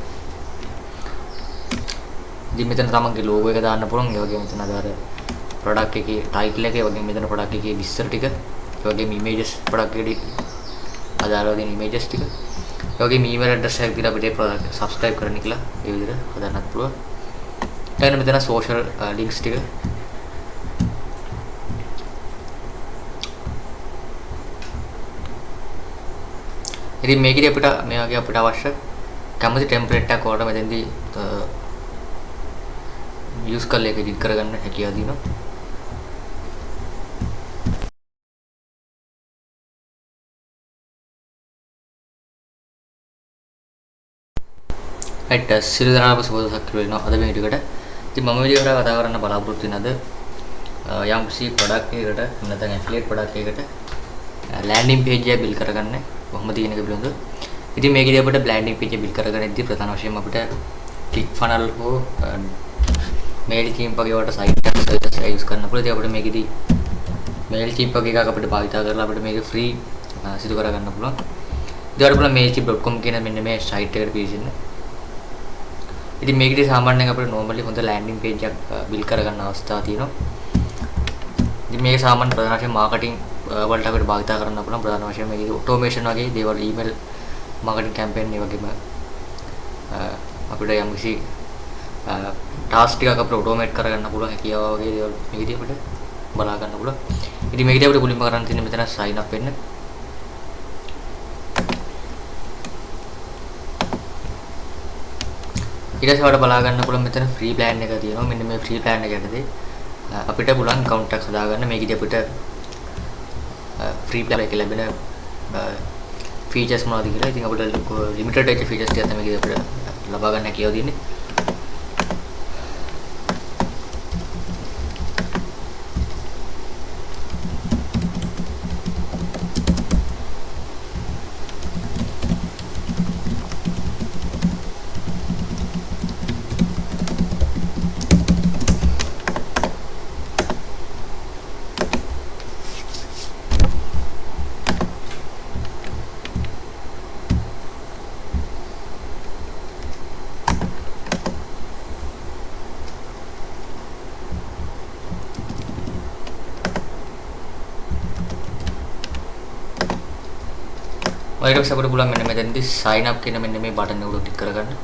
ඉතින් මෙතන තමන්ගේ ලෝගෝ එක දාන්න පුළුවන්. ඒ වගේම මෙතන අදාළ ප්‍රොඩක්ට් එකේ ටයිටල් එක, ඒ වගේම මෙතන ප්‍රොඩක්ට් එකේ විස්තර ටික, ඒ වගේම ඉමේජස් ප්‍රොඩක්ට් එකට අදාළව තියෙන ඉමේජස් ටික, ඒ වගේම ඊමේල් ඇඩ්‍රස් එකක් දීලා අපිට ඒ ප්‍රොඩක්ට් සබ්ස්ක්‍රයිබ් කරන්න කියලා ඒ විදිහට හදන්නත් පුළුවන්. ඊළඟට මෙතන සෝෂල් ලින්ක්ස් ටික ඉතින් මේකෙදි අපිට මේ වගේ අපිට අවශ්‍ය කැමති ටෙම්ප්ලේට් එකක් ඔයාලට මෙතෙන්දී යූස් කරලා ඒක එඩිට් කරගන්න හැකියාව තියෙනවා. රයිට්, සියලු දෙනාටම සුබ දවසක් වෙනවා අද මේ වීඩියෝ එකට. ඉතින් මම වීඩියෝ එකට කතා කරන්න බලාපොරොත්තු වෙන අද යම්කිසි ප්‍රොඩක්ට් එකකට නැත්නම් ඇෆිලියේට් ප්‍රොඩක්ට් එකකට ලෑන්ඩින් පේජ් එක බිල්ඩ් කරගන්න කොහොමද කියන එක පිළිබඳව. ඉතින් මේකෙදි අපිට ලෑන්ඩින් පේජ් එක බිල්ඩ් කරගන්න ඉදී ප්‍රධාන වශයෙන්ම අපිට ක්ලික් ෆනල් හෝ මේල්චිම්ප් වගේ වට සයිට් එකක් සර්විස් එක යූස් කරන්න පුළුවන්. ඉතින් අපිට මේකෙදි මේල්චිම්ප් වගේ එකක් අපිට භාවිතා කරලා අපිට මේක ෆ්‍රී සිදු කරගන්න පුළුවන්. ඉතින් ඔයාලට පුළුවන් mailchimp.com කියන මෙන්න මේ සයිට් එකට පිවිසෙන්න. ඉතින් මේකෙදි සාමාන්‍යයෙන් අපිට නෝමලි හොඳ ලෑන්ඩින් පේජ් එකක් බිල්ඩ් කරගන්න අවස්ථාව තියෙනවා. ඉතින් මේක සාමාන්‍ය ප්‍රධාන වශයෙන් මාකටිං වලට අපිට භාවිතා කරන්න පුළුවන්. ප්‍රධාන වශයෙන් මේකේ ඔටෝමේෂන් වගේ දේවල්, ඊමේල් මාකටිං කැම්පේන් ඒ වගේම අපිට යම්කිසි ටාස්ක් ටිකක් අපිට ඔටෝමේට් කරගන්න පුළුවන් හැකියාව වගේ දේවල් මේකෙදි අපිට බලා ගන්න පුළුවන්. ඉතින් මේකෙදි අපිට මුලින්ම කරන්න තියෙන්නේ මෙතන සයින් අප් වෙන්න. ඊට පස්සේ ඔයාලට බලා ගන්න පුළුවන් මෙතන ෆ්‍රී ප්ලෑන් එක තියෙනවා. මෙන්න මේ ෆ්‍රී ප්ලෑන් එක යටතේ අපිට පුළුවන් ඇකවුන්ට් එකක් හදාගන්න. මේකෙදි අපිට ෆ්‍රී ප්ලෑන් එකේ ලැබෙන ෆීචර්ස් මොනවද කියලා. ඉතින් අපිට ලිමිටඩ් වෙච්ච ෆීචර්ස් ටිකක් තමයි මේකෙදි අපිට ලබා ගන්න හැකියාව තියෙන්නේ. ඊට පස්සේ අපිට පුළුවන් මෙන්න මෙතනදී sign up කියන මෙන්න මේ බටන් එක උඩ ක්ලික් කරගන්න.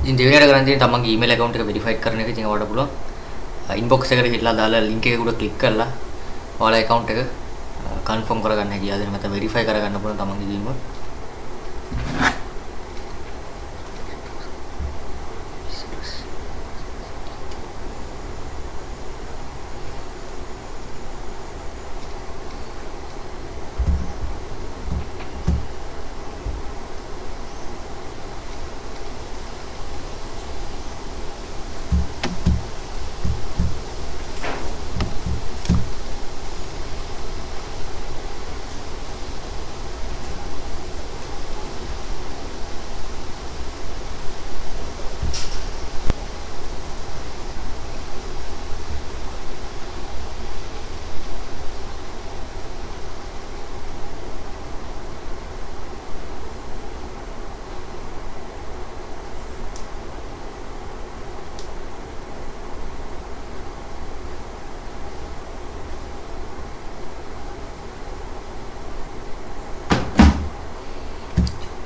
ඉතින් දෙවෙනියට කරන් තියෙන්නේ තමන්ගේ ඊමේල් ඇකවුන්ට් එක වෙරිෆයි කරන එක. ඉතින් ඔයාලට පුළුවන් ඉන්බොක්ස් එකට ගිහලා දාලා ලින්ක් එක උඩ ක්ලික් කරලා ඔයාලා ඇකවුන්ට් එක කන්ෆර්ම් කරගන්න හැකියාව දෙනවා. නැත්නම් වෙරිෆයි කරගන්න පුළුවන් තමන්ගේ ඊමේල්.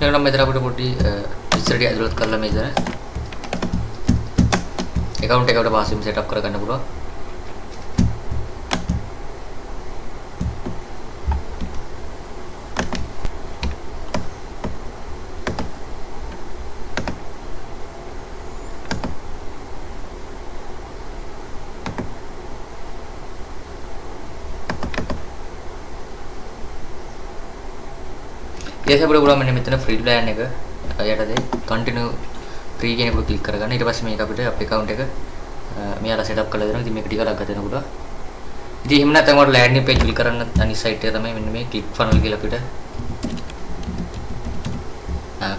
ඊළඟට මෙතන අපිට පොඩි විස්තර ටික ඇතුළත් කරලා මෙතන ඇකවුන්ට් එක අපිට පහසුවෙන් සෙට් අප් කරගන්න පුළුවන්. ඊට පස්සේ අපිට පුළුවන් මෙන්න මෙතන ෆ්‍රී ප්ලෑන් එක යටතේ කන්ටිනියු ෆ්‍රී කියන එක ක්ලික් කරගන්න. ඊට පස්සේ මේක අපිට අපේ ඇකවුන්ට් එක මෙයාලා සෙට් අප් කරලා දෙනවා. ඉතින් මේක ටික ලග්ග දෙන්න පුළුවන්. ඉතින් එහෙම නැත්නම් ඔයාලට ලෑන්ඩින් පේජ් බිල්ඩ් කරන්න අනිත් සයිට් එක තමයි මෙන්න මේ ක්ලික් ෆනල් කියලා අපිට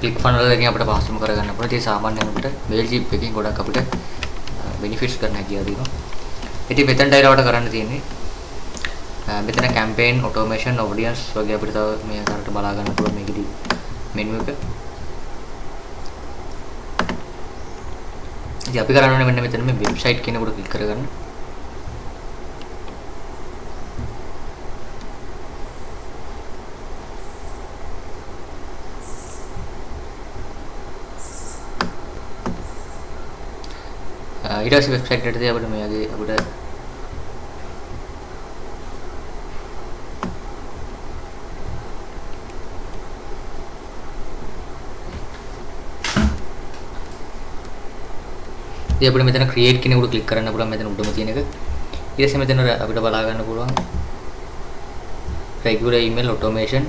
ක්ලික් ෆනල් එකෙන් අපිට පහසුම කරගන්න පුළුවන්. ඉතින් සාමාන්‍යයෙන් අපිට Mailchimp එකෙන් ගොඩක් අපිට බෙනිෆිට්ස් ගන්න හැකියාව තියෙනවා. ඉතින් මෙතනට ඇවිල්ලා ඔයාලට කරන්න තියෙන්නේ මෙතන කැම්පේන්, ඔටෝමේෂන්, ඔඩියන්ස් වගේ අපිට තව මේ ආකාරයට බලා ගන්න පුළුවන් මේකෙදි මෙනු එක. ඉතින් අපි කරන්න ඕනේ මෙන්න මෙතන මේ වෙබ්සයිට් කියන එකට ක්ලික් කරගන්න. ඊට පස්සේ වෙබ්සයිට් එකට අපිට මේ වගේ අපිට ඉතින් අපිට මෙතන ක්‍රියේට් කියන එකට ක්ලික් කරන්න පුළුවන් මෙතන උඩම තියෙන එක. ඊට පස්සේ මෙතන අපිට බලා ගන්න පුළුවන් රෙගියුලර් ඊමේල් ඔටෝමේෂන්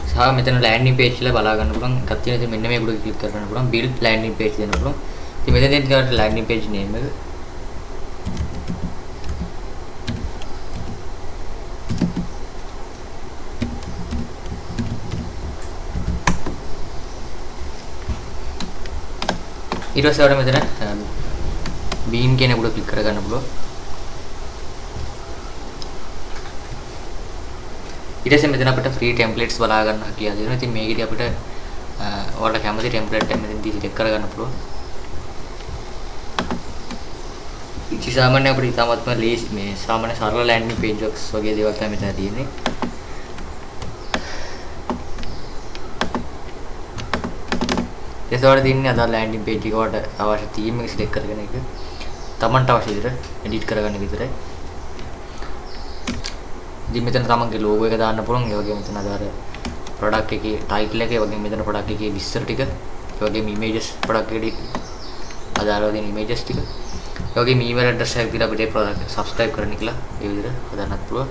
සහ මෙතන ලෑන්ඩින් පේජ් කියලා බලා ගන්න පුළුවන් එකක් තියෙනවා. ඉතින් මෙන්න මේ උඩ ක්ලික් කරන්න පුළුවන් බිල්ඩ් ලෑන්ඩින් පේජ් දෙන්න පුළුවන්. ඉතින් මෙතන තියෙන ලෑන්ඩින් පේජ් නේම් එක. ඊට පස්සේ ඔයාලට මෙතන බීම් කියන එකට ක්ලික් කරගන්න පුළුවන්. ඊට පස්සේ මෙතන අපිට ෆ්‍රී ටෙම්ප්ලේට්ස් බලා ගන්න හැකියාව තියෙනවා. ඉතින් මේකෙදි අපිට ඔයාලට කැමති ටෙම්ප්ලේට් එක මෙතනදී සිලෙක්ට් කරගන්න පුළුවන්. ඉතින් සාමාන්‍ය අපිට ඉතාමත්ම ලේසි මේ සාමාන්‍ය සරල ලෑන්ඩින් පේජ් එකක් වගේ දේවල් තමයි මෙතන තියෙන්නේ. ඊට පස්සේ තියෙන්නේ අදාළ ලෑන්ඩින් පේජ් එක ඔයාලට අවශ්‍ය තීම් එක සිලෙක්ට් කරගෙන ඒක තමන්ට අවශ්‍ය විදිහට එඩිට් කරගන්න විතරයි. ඉතින් මෙතන තමන්ගේ ලෝගෝ එක දාන්න පුළුවන්. ඒ වගේම මෙතන අදාළ ප්‍රොඩක්ට් එකේ ටයිටල් එක, ඒ වගේම මෙතන ප්‍රොඩක්ට් එකේ විස්තර ටික, ඒ වගේම ඉමේජස් ප්‍රොඩක්ට් එකට අදාළව තියෙන ඉමේජස් ටික, ඒ වගේම ඊමේල් ඇඩ්‍රස් එකක් දීලා අපිට ඒ ප්‍රොඩක්ට් එක සබ්ස්ක්‍රයිබ් කරන්න කියලා ඒ විදිහට හදන්නත් පුළුවන්.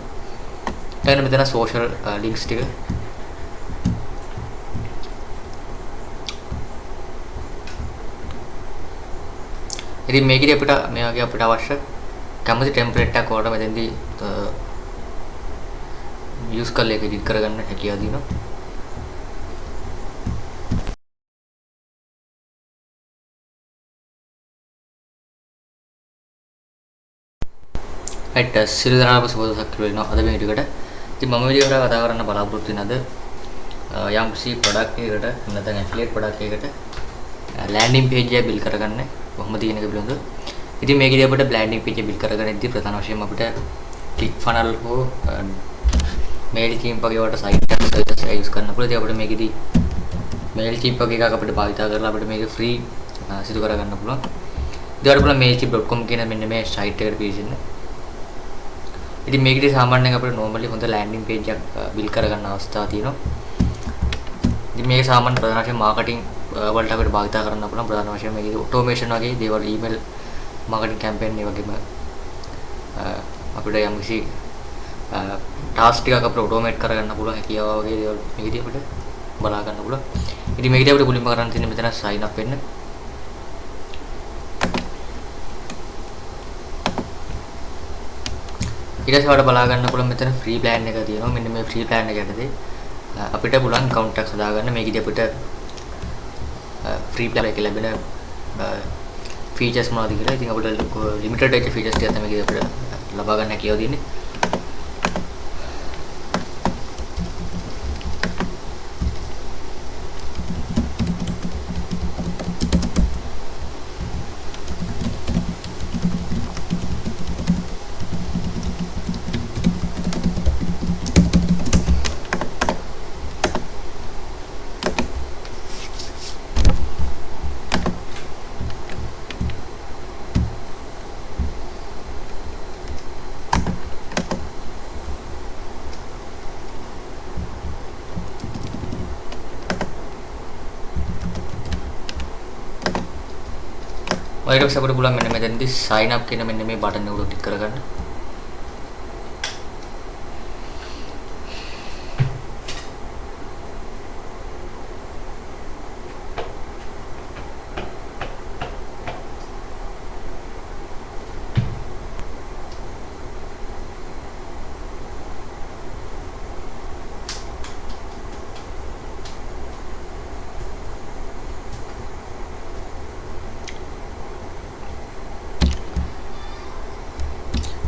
ඊළඟට මෙතන සෝෂල් ලින්ක්ස් ටික ඉතින් මේකෙදි අපිට මේ වගේ අපිට අවශ්‍ය කැමති ටෙම්ප්ලේට් එකක් ඔයාලට මෙතෙන්දී යූස් කරලා ඒක එඩිට් කරගන්න හැකියාව තියෙනවා. රයිට්, සියලු දෙනාටම සුබ දවසක් වෙනවා අද මේ වීඩියෝ එකට. ඉතින් මම වීඩියෝ එකට කතා කරන්න බලාපොරොත්තු වෙන අද යම්කිසි ප්‍රොඩක්ට් එකකට නැත්නම් ඇෆිලියේට් ප්‍රොඩක්ට් එකකට ලෑන්ඩින් පේජ් එක බිල්ඩ් කරගන්න කොහොමද කියන එක පිළිබඳව. ඉතින් මේකෙදී අපිට ලෑන්ඩින් පේජ් එක බිල්ඩ් කරගන්න ඉදී ප්‍රධාන වශයෙන්ම අපිට ක්ලික් ෆනල් හෝ Mailchimp වගේ වලට සයිට් එකක් සර්විස් එක යූස් කරන්න පුළුවන්. ඉතින් අපිට මේකෙදී Mailchimp වගේ එකක් අපිට භාවිතා කරලා අපිට මේක ෆ්‍රී සිදු කරගන්න පුළුවන්. ඉතින් ඔයාලට පුළුවන් mailchimp.com කියන මෙන්න මේ සයිට් එකට පිවිසෙන්න. ඉතින් මේකෙදී සාමාන්‍යයෙන් අපිට නෝමලි හොඳ ලෑන්ඩින් පේජ් එකක් බිල්ඩ් කරගන්න අවස්ථාව තියෙනවා. ඉතින් මේක සාමාන්‍ය ප්‍රධාන වශයෙන් මාකටිං වලට අපිට භාවිතා කරන්න පුළුවන්. ප්‍රධාන වශයෙන් මේකේ ඔටෝමේෂන් වගේ දේවල්, ඊමේල් මාකටිං කැම්පේන් ඒ වගේම අපිට යම්කිසි ටාස්ක් ටිකක් අපිට ඔටෝමේට් කරගන්න පුළුවන් හැකියාව වගේ දේවල් මේකෙදී අපිට බලා ගන්න පුළුවන්. ඉතින් මේකෙදී අපිට මුලින්ම කරන්න තියෙන්නේ මෙතන සයින් අප් වෙන්න. ඊට පස්සේ ඔයාලට බලා ගන්න පුළුවන් මෙතන ෆ්‍රී ප්ලෑන් එක තියෙනවා. මෙන්න මේ ෆ්‍රී ප්ලෑන් එක යටතේ අපිට පුළුවන් ඇකවුන්ට් එකක් හදාගන්න. මේකෙදී අපිට ෆ්‍රී ප්ලෑන් එකේ ලැබෙන ෆීචර්ස් මොනවද කියලා. ඉතින් අපිට ලිමිටඩ් වෙච්ච ෆීචර්ස් ටිකක් තමයි මේකෙදී අපිට ලබා ගන්න හැකියාව තියෙන්නේ. ඊට පස්සේ අපිට පුළුවන් මෙන්න මෙතනදී sign up කියන මෙන්න මේ බටන් එක උඩ ක්ලික් කරගන්න.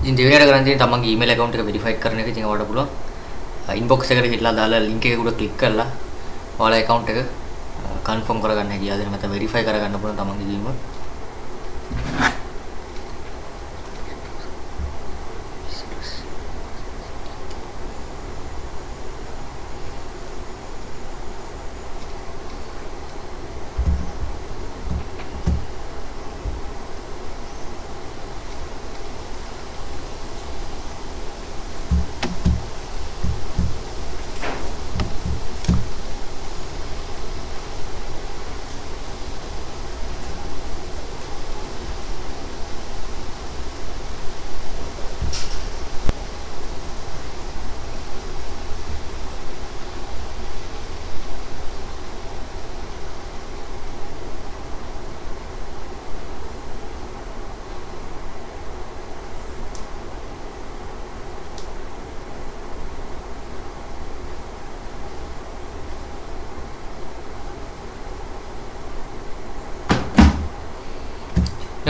ඉතින් දෙවෙනියට කරන් තියෙන්නේ තමන්ගේ ඊමේල් ඇකවුන්ට් එක වෙරිෆයි කරන එක. ඉතින් ඔයාලට පුළුවන් ඉන්බොක්ස් එකට ගිහලා දාලා ලින්ක් එක උඩ ක්ලික් කරලා ඔයාලා ඇකවුන්ට් එක කන්ෆර්ම් කරගන්න හැකියාව දෙනවා. නැත්නම් වෙරිෆයි කරගන්න පුළුවන් තමන්ගේ ඊමේල්.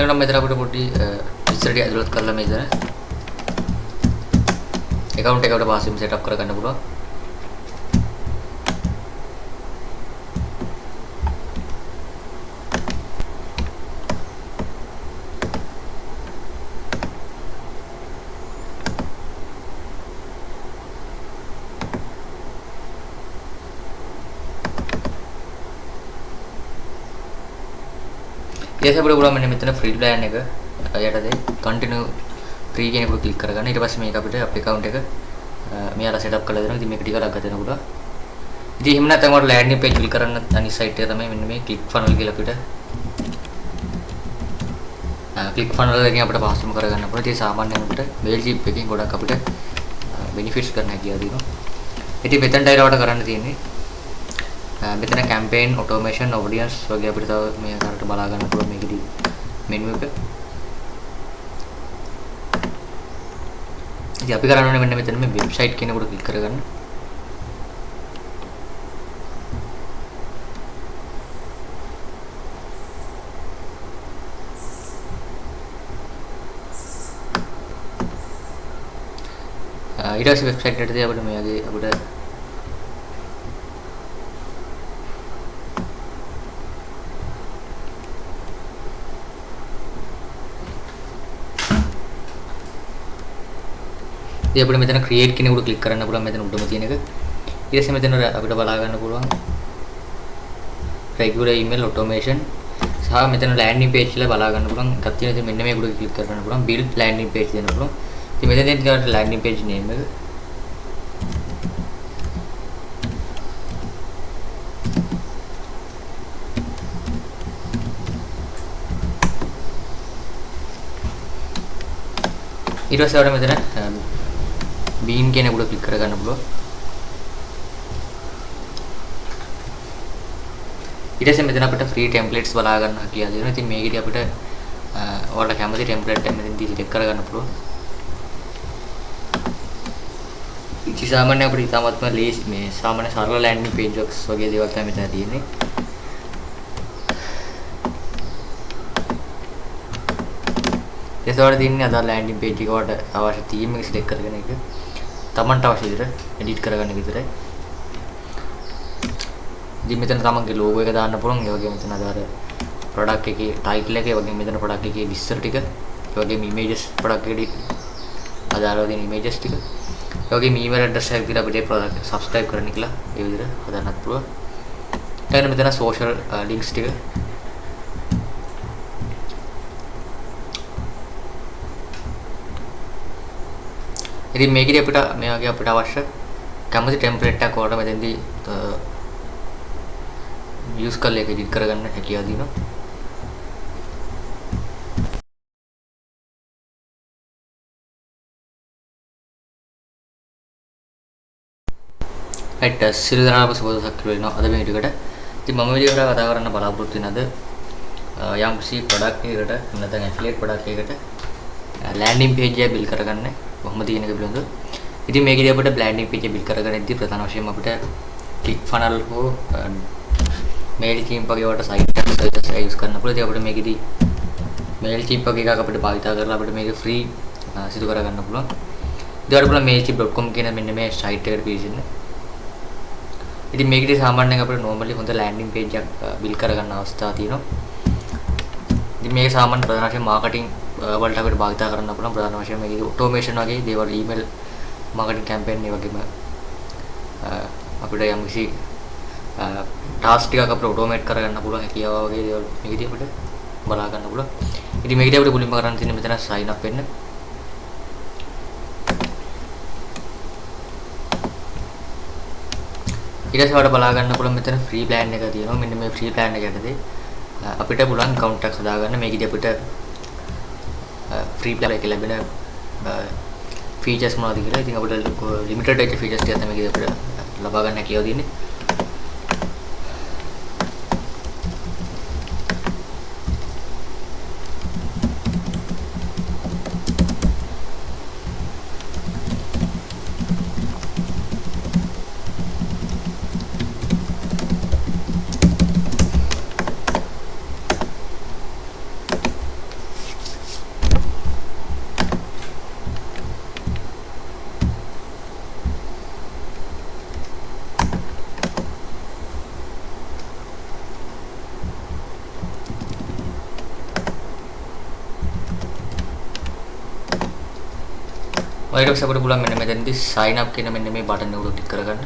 ඊළඟට මෙතන අපිට පොඩි විස්තර ටික ඇතුළත් කරලා මෙතන ඇකවුන්ට් එක අපිට පහසුවෙන් සෙට් අප් කරගන්න පුළුවන්. ඊට පස්සේ අපිට පුළුවන් මෙන්න මෙතන ෆ්‍රී ප්ලෑන් එක යටතේ කන්ටිනියු ෆ්‍රී කියන එක ක්ලික් කරගන්න. ඊට පස්සේ මේක අපිට අපේ ඇකවුන්ට් එක මෙයාලා සෙට් අප් කරලා දෙනවා. ඉතින් මේක ටික ලග්ග දෙන්න පුළුවන්. ඉතින් එහෙම නැත්නම් ඔයාලට ලෑන්ඩින් පේජ් ක්ලික් කරන්න අනිත් සයිට් එක තමයි මෙන්න මේ ක්ලික් ෆනල් කියලා අපිට ක්ලික් ෆනල් එකෙන් අපිට පහසුම කරගන්න පුළුවන්. ඉතින් සාමාන්‍යයෙන් අපිට Mailchimp එකෙන් ගොඩක් අපිට බෙනිෆිට්ස් ගන්න හැකියාව තියෙනවා. ඉතින් මෙතනට ඇවිල්ලා ඔයාලට කරන්න තියෙන්නේ මෙතන කැම්පේන්, ඔටෝමේෂන්, ඔඩියන්ස් වගේ අපිට තව මේ ආකාරයට බලා ගන්න පුළුවන් මේකෙදි මෙනු එක. ඉතින් අපි කරන්න ඕනේ මෙන්න මෙතන මේ වෙබ්සයිට් කියන එකට ක්ලික් කරගන්න. ඊට පස්සේ වෙබ්සයිට් එකට අපිට මේ වගේ අපිට ඉතින් අපිට මෙතන ක්‍රියේට් කියන එකට ක්ලික් කරන්න පුළුවන් මෙතන උඩම තියෙන එක. ඊට පස්සේ මෙතන අපිට බලා ගන්න පුළුවන් රෙගියුලර් ඊමේල් ඔටෝමේෂන් සහ මෙතන ලෑන්ඩින් පේජ් කියලා බලා ගන්න පුළුවන් එකක් තියෙනවා. ඉතින් මෙන්න මේක උඩ ක්ලික් කරන්න පුළුවන් බිල්ඩ් ලෑන්ඩින් පේජ් දෙන්න පුළුවන්. ඉතින් මෙතන තියෙන ලෑන්ඩින් පේජ් නේම් එක. ඊට පස්සේ අපිට මෙතන බීන් කියන එක උඩ ක්ලික් කරගන්න පුළුවන්. ඊට පස්සේ මෙතන අපිට ෆ්‍රී ටෙම්ප්ලේට්ස් බලා ගන්න හැකියාව දෙනවා. ඉතින් මේකෙදි අපිට ඔයාලට කැමති ටෙම්ප්ලේට් එක මෙතනදී සිලෙක්ට් කරගන්න පුළුවන්. ඉතින් සාමාන්‍ය අපිට ඉතාමත්ම ලේසි මේ සාමාන්‍ය සරල ලෑන්ඩින් පේජ් එකක් වගේ දේවල් තමයි මෙතන තියෙන්නේ. ඊට පස්සේ තියෙන්නේ අදාළ ලෑන්ඩින් පේජ් එක ඔයාලට අවශ්‍ය තීම් එක සිලෙක්ට් කරගෙන ඒක තමන්ට අවශ්‍ය විදිහට එඩිට් කරගන්න විතරයි. ඉතින් මෙතන තමන්ගේ ලෝගෝ එක දාන්න පුළුවන්. ඒ වගේම මෙතන අදාළ ප්‍රොඩක්ට් එකේ ටයිටල් එක, ඒ වගේම මෙතන ප්‍රොඩක්ට් එකේ විස්තර ටික, ඒ වගේම ඉමේජස් ප්‍රොඩක්ට් එකට අදාළව තියෙන ඉමේජස් ටික, ඒ වගේම ඊමේල් ඇඩ්‍රස් එකක් දීලා අපිට ඒ ප්‍රොඩක්ට් සබ්ස්ක්‍රයිබ් කරන්න කියලා ඒ විදිහට හදන්නත් පුළුවන්. ඊළඟට මෙතන සෝෂල් ලින්ක්ස් ටික ඉතින් මේකෙදි අපිට මේ වගේ අපිට අවශ්‍ය කැමති ටෙම්ප්ලේට් එකක් ඔයාලට මෙතෙන්දී යූස් කරලා ඒක එඩිට් කරගන්න හැකියාව තියෙනවා. රයිට්, සියලු දෙනාටම සුබ දවසක් වෙනවා අද මේ වීඩියෝ එකට. ඉතින් මම වීඩියෝ එකට කතා කරන්න බලාපොරොත්තු වෙන අද යම්කිසි ප්‍රොඩක්ට් එකකට එහෙම නැත්නම් ඇෆිලියේට් ප්‍රොඩක්ට් එකකට ලෑන්ඩින් පේජ් එක බිල්ඩ් කරගන්න කොහොමද කියන එක පිළිබඳව. ඉතින් මේකදී අපිට ලෑන්ඩින් පේජ් එක බිල්ඩ් කරගන්නදී ප්‍රධාන වශයෙන්ම අපිට ක්ලික් ෆනල් හෝ Mailchimp වගේ වට සයිට් එකක් සර්විසස් එක යූස් කරන්න පුළුවන්. ඉතින් අපිට මේකදී Mailchimp වගේ එකක් අපිට භාවිතා කරලා අපිට මේක ෆ්‍රී සිදු කරගන්න පුළුවන්. ඉතින් ඔයාලට පුළුවන් mailchimp.com කියන මෙන්න මේ සයිට් එකට පිවිසෙන්න. ඉතින් මේකදී සාමාන්‍යයෙන් අපිට නෝමලි හොඳ ලෑන්ඩින් පේජ් එකක් බිල්ඩ් කරගන්න අවස්ථාවක් තියෙනවා. ඉතින් මේක සාමාන්‍ය ප්‍රධාන වශයෙන් මාකටිං වලට අපිට භාවිතා කරන්න පුළුවන්. ප්‍රධාන වශයෙන් මේකදී ඔටෝමේෂන් වගේ දේවල්, ඊමේල් මාකටිං කැම්පේන් ඒ වගේම අපිට යම්කිසි ටාස්ක් ටිකක් අපිට ඔටෝමේට් කරගන්න පුළුවන් හැකියාව වගේ දේවල් මේකදී අපිට බලා ගන්න පුළුවන්. ඉතින් මේකදී අපිට මුලින්ම කරන්න තියෙන්නේ මෙතන සයින් අප් වෙන්න. ඊට පස්සේ ඔයාලට බලා ගන්න පුළුවන් මෙතන ෆ්‍රී ප්ලෑන් එක තියෙනවා. මෙන්න මේ ෆ්‍රී ප්ලෑන් එක යටතේ අපිට පුළුවන් ඇකවුන්ට් එකක් හදාගන්න. මේකදී අපිට ෆ්‍රී ප්ලෑන් එකේ ලැබෙන ෆීචර්ස් මොනවද කියලා. ඉතින් අපිට ලිමිටඩ් වෙච්ච ෆීචර්ස් ටිකක් තමයි මේකදී අපිට ලබා ගන්න හැකියාව තියෙන්නේ. ඊට පස්සේ අපිට පුළුවන් මෙන්න මෙතනදී sign up කියන මෙන්න මේ බටන් එක උඩ ක්ලික් කරගන්න.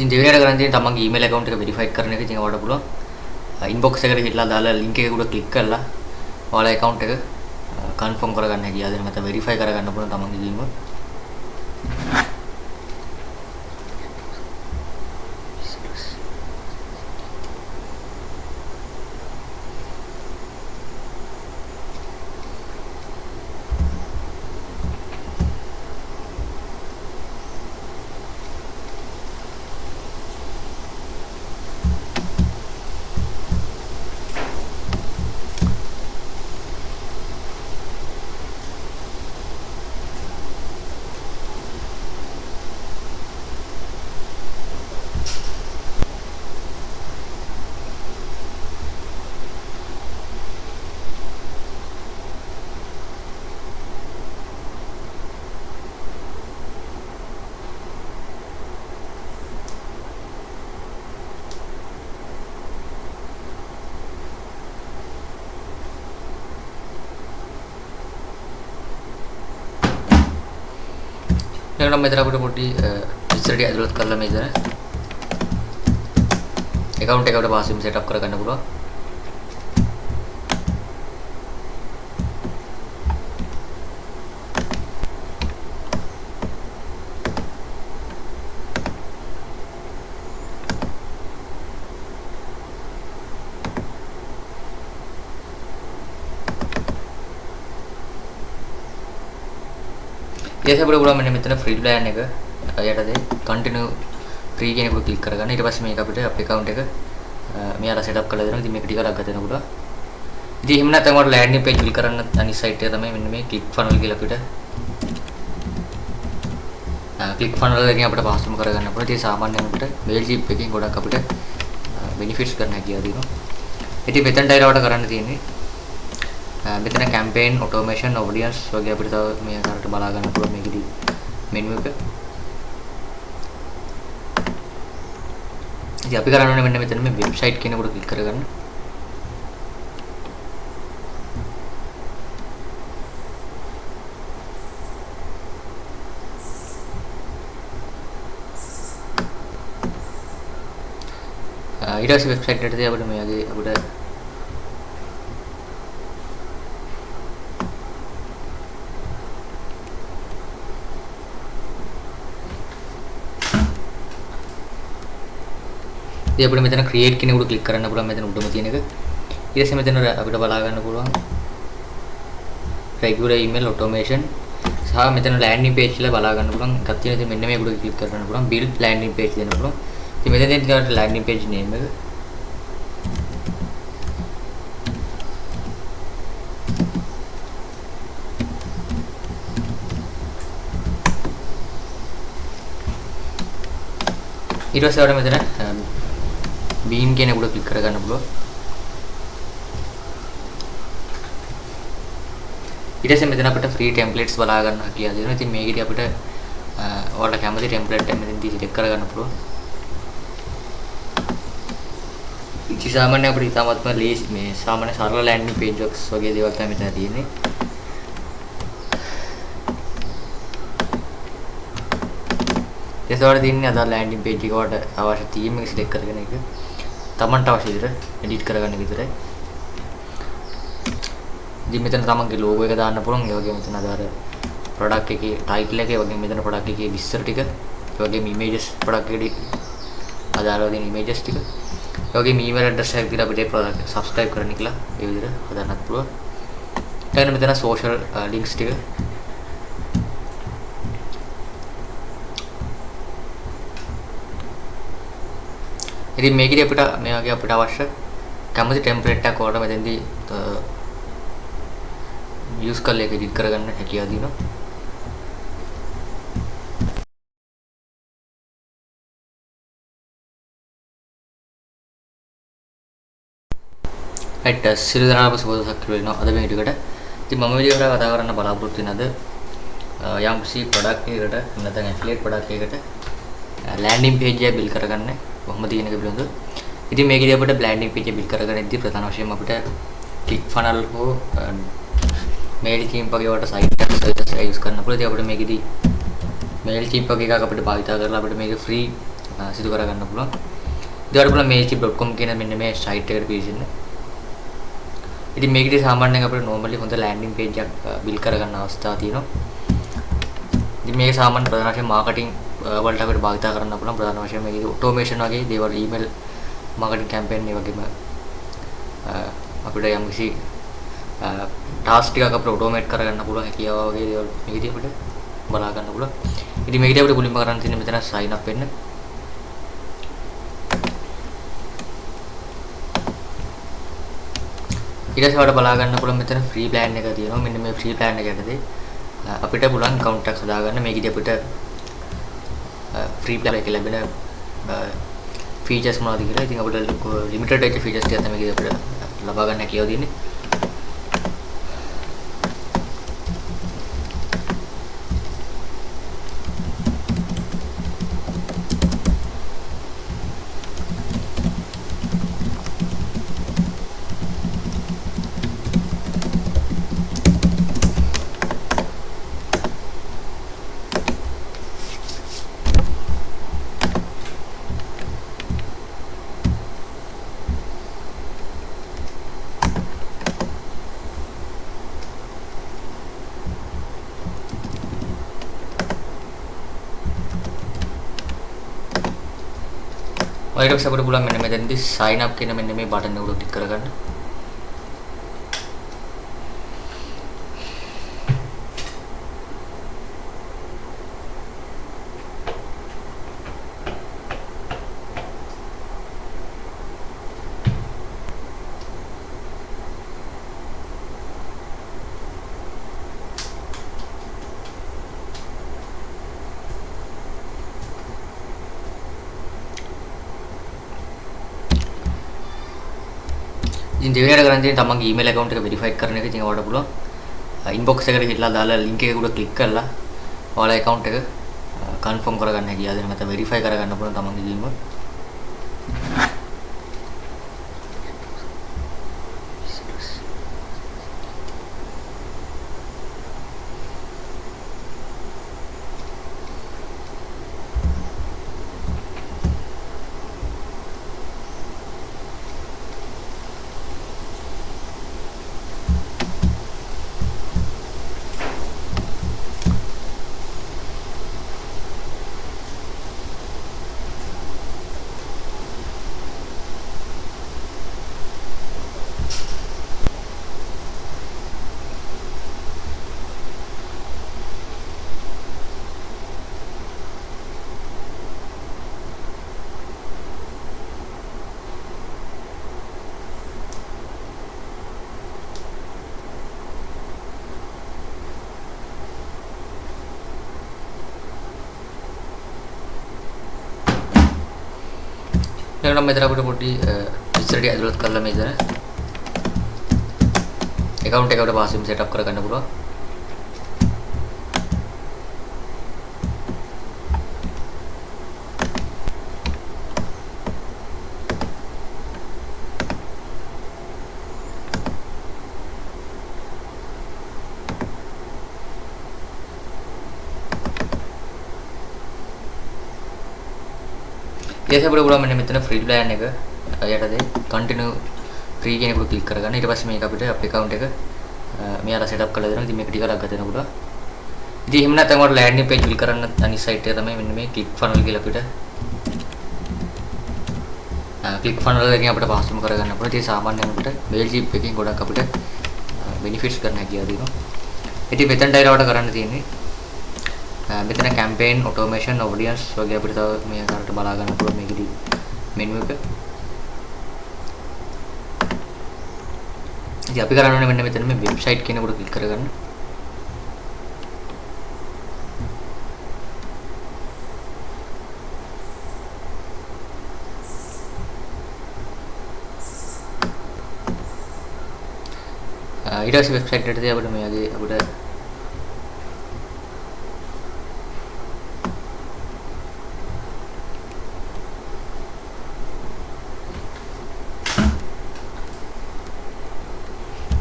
ඉතින් දෙවෙනියට කරන් තියෙන්නේ තමන්ගේ ඊමේල් ඇකවුන්ට් එක වෙරිෆයි කරන එක. ඉතින් ඔයාලට පුළුවන් ඉන්බොක්ස් එකට ගිහලා දාලා ලින්ක් එක උඩ ක්ලික් කරලා ඔයාලා ඇකවුන්ට් එක කන්ෆර්ම් කරගන්න හැකියාව දෙනවා. නැත්නම් වෙරිෆයි කරගන්න පුළුවන් තමන්ගේ ඊමේල්. ඊළඟට මෙතන අපිට පොඩි විස්තර ටික ඇතුළත් කරලා මෙතන ඇකවුන්ට් එක අපිට පහසුවෙන් සෙට් අප් කරගන්න පුළුවන්. ඊට පස්සේ අපිට පුළුවන් මෙන්න මෙතන ෆ්‍රී ප්ලෑන් එක යටතේ කන්ටිනියු ෆ්‍රී කියන එක ක්ලික් කරගන්න. ඊට පස්සේ මේක අපිට අපේ ඇකවුන්ට් එක මෙයාලා සෙට් අප් කරලා දෙනවා. ඉතින් මේක ටිකක් ගත වෙන පුළුවන්. ඉතින් එහෙම නැත්නම් ඔයාලට ලෑන්ඩින් පේජ් බිල්ඩ් කරන්න අනිත් සයිට් එක තමයි මෙන්න මේ ක්ලික් ෆනල් කියලා අපිට ක්ලික් ෆනල් එකෙන් අපිට පහසුම කරගන්න පුළුවන්. ඉතින් සාමාන්‍යයෙන් අපිට Mailchimp එකෙන් ගොඩක් අපිට බෙනිෆිට්ස් ගන්න හැකියාව තියෙනවා. ඉතින් මෙතනට ඇවිල්ලා ඔයාලට කරන්න තියෙන්නේ මෙතන කැම්පේන්, ඔටෝමේෂන්, ඔඩියන්ස් වගේ අපිට තව මේ ආකාරයට බලා ගන්න පුළුවන් මේකෙදි මෙනු එක. ඉතින් අපි කරන්න ඕනේ මෙන්න මෙතන මේ වෙබ්සයිට් කියන එකට ක්ලික් කරගන්න. ඊට පස්සේ වෙබ්සයිට් එකට අපිට මේ වගේ අපිට ඉතින් අපිට මෙතන ක්‍රියේට් කියන එකට ක්ලික් කරන්න පුළුවන් මෙතන උඩම තියෙන එක. ඊට පස්සේ මෙතන අපිට බලා ගන්න පුළුවන් රෙගියුලර් ඊමේල් ඔටෝමේෂන් සහ මෙතන ලෑන්ඩින් පේජ් කියලා බලා ගන්න පුළුවන් එකක් තියෙනවා. ඉතින් මෙන්න මේ උඩ ක්ලික් කරන්න පුළුවන් බිල්ඩ් ලෑන්ඩින් පේජ් දෙන්න පුළුවන්. ඉතින් මෙතන තියෙන ලෑන්ඩින් පේජ් නේම් එක ඊට පස්සේ ඔයාලට මෙතන බීන් කියන එකට ක්ලික් කරගන්න පුළුවන්. ඊට පස්සේ මෙතන අපිට ෆ්‍රී ටෙම්ප්ලේට්ස් බලා ගන්න හැකියාව දෙනවා. ඉතින් මේකෙදි අපිට ඔයාලට කැමති ටෙම්ප්ලේට් එක මෙතනදී සිලෙක්ට් කරගන්න පුළුවන්. ඉතින් සාමාන්‍ය අපිට ඉතාමත්ම ලේසි මේ සාමාන්‍ය සරල ලෑන්ඩින් පේජ් එකක් වගේ දේවල් තමයි මෙතන තියෙන්නේ. ඒසවල තියෙන්නේ අදාළ ලෑන්ඩින් පේජ් එක ඔයාලට අවශ්‍ය තීම් එක සිලෙක්ට් කරගෙන ඒක තමන්ට අවශ්‍ය විදිහට එඩිට් කරගන්න විතරයි. ඉතින් මෙතන තමන්ගේ ලෝගෝ එක දාන්න පුළුවන්. ඒ වගේම මෙතන අදාළ ප්‍රොඩක්ට් එකේ ටයිටල් එක, ඒ වගේම මෙතන ප්‍රොඩක්ට් එකේ විස්තර ටික, ඒ වගේම ඉමේජස් ප්‍රොඩක්ට් එකට අදාළව තියෙන ඉමේජස් ටික, ඒ වගේම ඊමේල් ඇඩ්‍රස් එකක් දීලා අපිට ඒ ප්‍රොඩක්ට් සබ්ස්ක්‍රයිබ් කරන්න කියලා ඒ විදිහට හදන්නත් පුළුවන්. ඊළඟට මෙතන සෝෂල් ලින්ක්ස් ටික ඉතින් මේකෙදි අපිට මේ වගේ අපිට අවශ්‍ය කැමති ටෙම්ප්ලේට් එකක් ඔයාලට මෙතෙන්දී යූස් කරලා ඒක එඩිට් කරගන්න හැකියාව තියෙනවා. රයිට්, සියලු දෙනාටම සුබ දවසක් වෙනවා අද මේ වීඩියෝ එකට. ඉතින් මම වීඩියෝ එකට කතා කරන්න බලාපොරොත්තු වෙන අද යම්කිසි ප්‍රොඩක්ට් එකකට නැත්නම් ඇෆිලියේට් ප්‍රොඩක්ට් එකකට ලෑන්ඩින් පේජ් එක බිල්ඩ් කරගන්න කොහොමද කියන එක පිළිබඳව. ඉතින් මේකෙදි අපිට ලෑන්ඩින් පේජ් එක බිල්ඩ් කරගෙන ඉද්දි ප්‍රධාන වශයෙන්ම අපිට ක්ලික් ෆනල් හෝ මේල්චිම්ප් වගේ වලට සයිට් එකක් සර්විස් එක යූස් කරන්න පුළුවන්. ඉතින් අපිට මේකෙදි මේල්චිම්ප් වගේ එකක් අපිට භාවිතා කරලා අපිට මේක ෆ්‍රී සිදු කරගන්න පුළුවන්. ඉතින් ඔයාලට පුළුවන් mailchimp.com කියන මෙන්න මේ සයිට් එකට පිවිසෙන්න. ඉතින් මේකෙදි සාමාන්‍යයෙන් අපිට නෝමලි හොඳ ලෑන්ඩින් පේජ් එකක් බිල්ඩ් කරගන්න අවස්ථාව තියෙනවා. ඉතින් මේක සාමාන්‍ය ප්‍රධාන වශයෙන් මාකටිං වලට අපිට භාවිතා කරන්න පුළුවන්. ප්‍රධාන වශයෙන් මේකෙදි ඔටෝමේෂන් වගේ දේවල්, ඊමේල් මාකටිං කැම්පේන් ඒ වගේම අපිට යම්කිසි ටාස්ක් ටිකක් අපිට ඔටෝමේට් කරගන්න පුළුවන් හැකියාව වගේ දේවල් මේකෙදි අපිට බලා ගන්න පුළුවන්. ඉතින් මේකෙදි අපිට මුලින්ම කරන්න තියෙන්නේ මෙතන සයින් අප් වෙන්න. ඊට පස්සේ ඔයාලට බලා ගන්න පුළුවන් මෙතන ෆ්‍රී ප්ලෑන් එක තියෙනවා. මෙන්න මේ ෆ්‍රී ප්ලෑන් එක යටතේ අපිට පුළුවන් ඇකවුන්ට් එකක් හදාගන්න. මේකෙදි අපිට ෆ්‍රී ප්ලෑන් එකේ ලැබෙන ෆීචර්ස් මොනවද කියලා. ඉතින් අපිට ලිමිටඩ් වෙච්ච ෆීචර්ස් ටිකක් තමයි මේකෙදි අපිට ලබා ගන්න හැකියාව තියෙන්නේ. ඊට පස්සේ අපිට පුළුවන් මෙන්න මෙතනදී sign up කියන මෙන්න මේ බටන් එක උඩ ක්ලික් කරගන්න. ඉතින් දෙවෙනියට කරන් තියෙන්නේ තමන්ගේ ඊමේල් ඇකවුන්ට් එක වෙරිෆයි කරන එක. ඉතින් ඔයාලට පුළුවන් ඉන්බොක්ස් එකට ගිහලා දාලා ලින්ක් එක උඩ ක්ලික් කරලා ඔයාලා ඇකවුන්ට් එක කන්ෆර්ම් කරගන්න හැකියාව දෙනවා. නැත්නම් වෙරිෆයි කරගන්න පුළුවන් තමන්ගේ ගිහින්ම. ඊළඟට මෙතන අපිට පොඩි විස්තර ටික ඇතුළත් කරලා මෙතන ඇකවුන්ට් එක අපිට පහසුවෙන් සෙට් අප් කරගන්න පුළුවන්. ඊට පස්සේ අපිට පුළුවන් මෙන්න මෙතන ෆ්‍රී ප්ලෑන් එක යටතේ කන්ටිනියු ෆ්‍රී කියන එක ක්ලික් කරගන්න. ඊට පස්සේ මේක අපිට අපේ ඇකවුන්ට් එක මෙයාලා සෙටප් කරලා දෙනවා. ඉතින් මේක ටික ළඟ දෙන්න පුළුවන්. ඉතින් එහෙම නැත්නම් ඔයාලට ලෑන්ඩින් පේජ් බිල්ඩ් කරන්න අනිත් සයිට් එක තමයි මෙන්න මේ ක්ලික් ෆනල් කියලා අපිට ක්ලික් ෆනල් එකෙන් අපිට පහසුම කරගන්න පුළුවන්. ඉතින් සාමාන්‍යයෙන් අපිට Mailchimp එකෙන් ගොඩක් අපිට බෙනිෆිට්ස් ගන්න හැකියාව තියෙනවා. ඉතින් මෙතනට ඇවිල්ලා ඔයාලට කරන්න තියෙන්නේ මෙතන කැම්පේන්, ඔටෝමේෂන්, ඔඩියන්ස් වගේ අපිට තව මේ ආකාරයට බලා ගන්න පුළුවන් මේකෙදි මෙනු එක. ඉතින් අපි කරන්න ඕනේ මෙන්න මෙතන මේ වෙබ්සයිට් කියන එකට ක්ලික් කරගන්න. ඊට පස්සේ වෙබ්සයිට් එකට අපිට මේ වගේ අපිට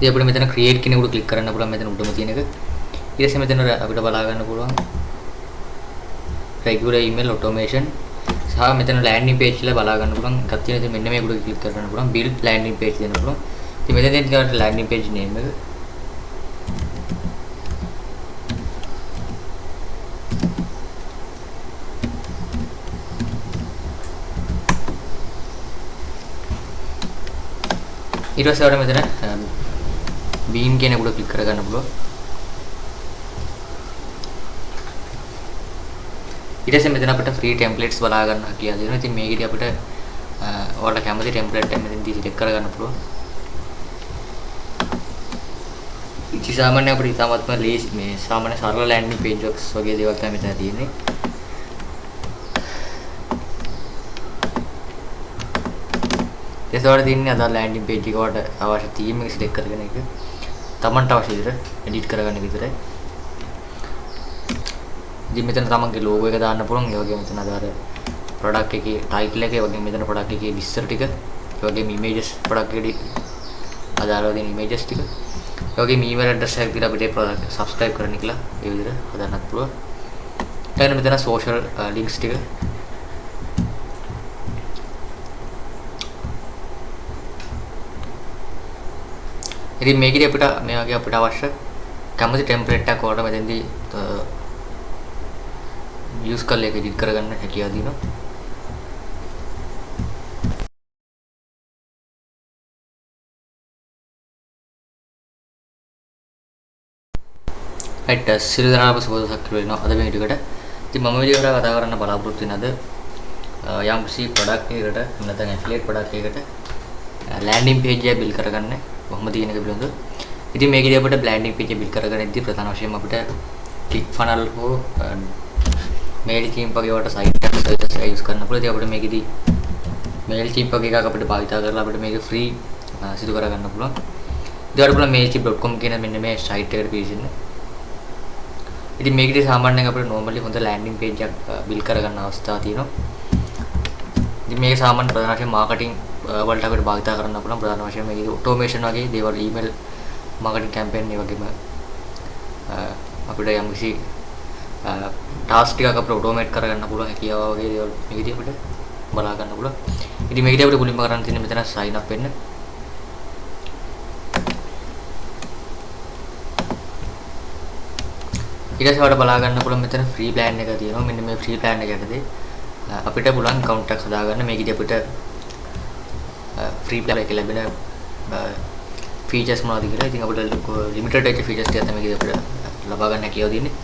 ඉතින් අපිට මෙතන ක්‍රියේට් කියන එකට ක්ලික් කරන්න පුළුවන් මෙතන උඩම තියෙන එක. ඊට පස්සේ මෙතන අපිට බලා ගන්න පුළුවන් රෙගියුලර් ඊමේල් ඔටෝමේෂන් සහ මෙතන ලෑන්ඩින් පේජ් කියලා බලා ගන්න පුළුවන් එකක් තියෙනවා. ඉතින් මෙන්න මේකට ක්ලික් කරන්න පුළුවන් බිල්ඩ් ලෑන්ඩින් පේජ් දෙන්න පුළුවන්. ඉතින් මෙතන තියෙන ලෑන්ඩින් පේජ් නේම් එක. ඊට පස්සේ ඔයාලට මෙතන බීම් කියන එකට ක්ලික් කරගන්න පුළුවන්. ඊට පස්සේ මෙතන අපිට ෆ්‍රී ටෙම්ප්ලේට්ස් බලා ගන්න හැකියාව තියෙනවා. ඉතින් මේකෙදි අපිට ඔයාලට කැමති ටෙම්ප්ලේට් එක මෙතනදී සිලෙක්ට් කරගන්න පුළුවන්. ඉතින් සාමාන්‍යයෙන් අපිට ඉතාමත්ම ලේසි මේ සාමාන්‍ය සරල ලෑන්ඩින් පේජ් එකක් වගේ දේවල් තමයි මෙතන තියෙන්නේ. ඊට පස්සේ තියෙන්නේ අදාළ ලෑන්ඩින් පේජ් එක ඔයාලට අවශ්‍ය තීම් එක සිලෙක්ට් කරගෙන ඒක තමන්ට අවශ්‍ය විදිහට එඩිට් කරගන්න විතරයි. ඉතින් මෙතන තමන්ගේ ලෝගෝ එක දාන්න පුළුවන්. ඒ වගේම මෙතන අදාළ ප්‍රොඩක්ට් එකේ ටයිටල් එක, ඒ වගේම මෙතන ප්‍රොඩක්ට් එකේ විස්තර ටික, ඒ වගේම ඉමේජස් ප්‍රොඩක්ට් එකට අදාළව තියෙන ඉමේජස් ටික, ඒ වගේම ඊමේල් ඇඩ්‍රස් එකක් දීලා අපිට ඒ ප්‍රොඩක්ට් සබ්ස්ක්‍රයිබ් කරන්න කියලා ඒ විදිහට හදන්නත් පුළුවන්. ඊළඟට මෙතන සෝෂල් ලින්ක්ස් ටික ඉතින් මේකෙදි අපිට මේ වගේ අපිට අවශ්‍ය කැමති ටෙම්ප්ලේට් එකක් ඔයාලට මෙතෙන්දී යූස් කරලා ඒක එඩිට් කරගන්න හැකියාව තියෙනවා. රයිට්, සියලු දෙනාටම සුබ දවසක් වෙනවා අද මේ වීඩියෝ එකට. ඉතින් මම වීඩියෝ එකට කතා කරන්න බලාපොරොත්තු වෙන අද යම්කිසි ප්‍රොඩක්ට් එකකට එහෙම නැත්නම් ඇෆිලියේට් ප්‍රොඩක්ට් එකකට ලෑන්ඩින් පේජ් එක බිල්ඩ් කරගන්න කොහොමද කියන එක පිළිබඳව. ඉතින් මේකෙදි අපිට ලෑන්ඩින් පේජ් එක බිල්ඩ් කරගන්න ඉතින් ප්‍රධාන වශයෙන්ම අපිට ක්ලික් ෆනල් හෝ Mailchimp වගේ වට සයිට් එකක් සර්විස් එක යූස් කරන්න පුළුවන්. ඉතින් අපිට මේකෙදි Mailchimp වගේ එකක් අපිට භාවිතා කරලා අපිට මේක ෆ්‍රී සිදු කරගන්න පුළුවන්. ඉතින් ඔයාලට පුළුවන් mailchimp.com කියන මෙන්න මේ සයිට් එකට පිවිසෙන්න. ඉතින් මේකෙදි සාමාන්‍යයෙන් අපිට නෝමලි හොඳ ලෑන්ඩින් පේජ් එකක් බිල්ඩ් කරගන්න අවස්ථාව තියෙනවා. ඉතින් මේක සාමාන්‍ය ප්‍රධාන වශයෙන් මාකටිං වලට අපිට භාවිතා කරන්න පුළුවන්. ප්‍රධාන වශයෙන් මේකේ ඔටෝමේෂන් වගේ දේවල්, ඊමේල් මාකටිං කැම්පේන්, ඒ වගේම අපිට යම්කිසි ටාස්ක් ටිකක් අපිට ඔටෝමේට් කරගන්න පුළුවන් හැකියාව වගේ දේවල් මේකෙදි අපිට බලා ගන්න පුළුවන්. ඉතින් මේකෙදි අපිට මුලින්ම කරන්න තියෙන්නේ මෙතන සයින් අප් වෙන්න. ඊට පස්සේ ඔයාලට බලා ගන්න පුළුවන් මෙතන ෆ්‍රී ප්ලෑන් එක තියෙනවා. මෙන්න මේ ෆ්‍රී ප්ලෑන් එක යටතේ අපිට පුළුවන් ඇකවුන්ට් එකක් හදාගන්න. මේකෙදි අපිට ෆ්‍රී ප්ලෑන් එකේ ලැබෙන ෆීචර්ස් මොනවද කියලා. ඉතින් අපිට ලිමිටඩ් වෙච්ච ෆීචර්ස් ටික තමයි මේකෙදි අපිට ලබා ගන්න හැකියාව තියෙන්නේ.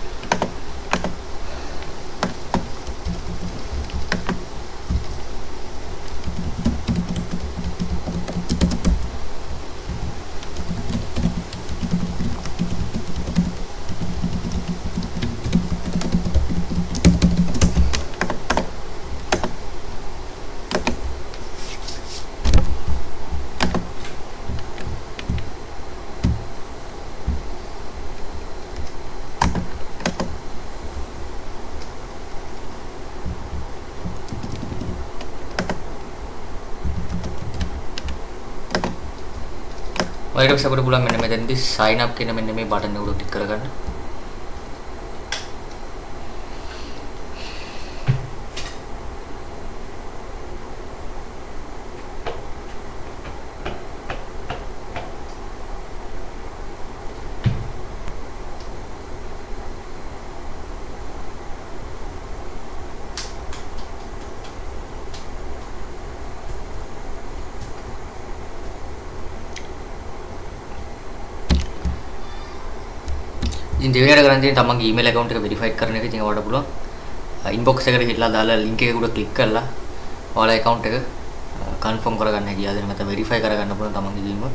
ඊට පස්සේ අපිට පුළුවන් මෙන්න මෙතනදී sign up කියන මෙන්න මේ බටන් එක උඩ ක්ලික් කරගන්න. ඉතින් දෙවෙනියට කරන් තියෙන්නේ තමන්ගේ ඊමේල් ඇකවුන්ට් එක වෙරිෆයි කරන එක. ඉතින් ඔයාලට පුළුවන් ඉන්බොක්ස් එකට ගිහලා දාලා ලින්ක් එක උඩ ක්ලික් කරලා ඔයාලා ඇකවුන්ට් එක කන්ෆර්ම් කරගන්න හැකියාව දෙනවා. නැත්නම් වෙරිෆයි කරගන්න පුළුවන් තමන්ගේ ඊමේල්.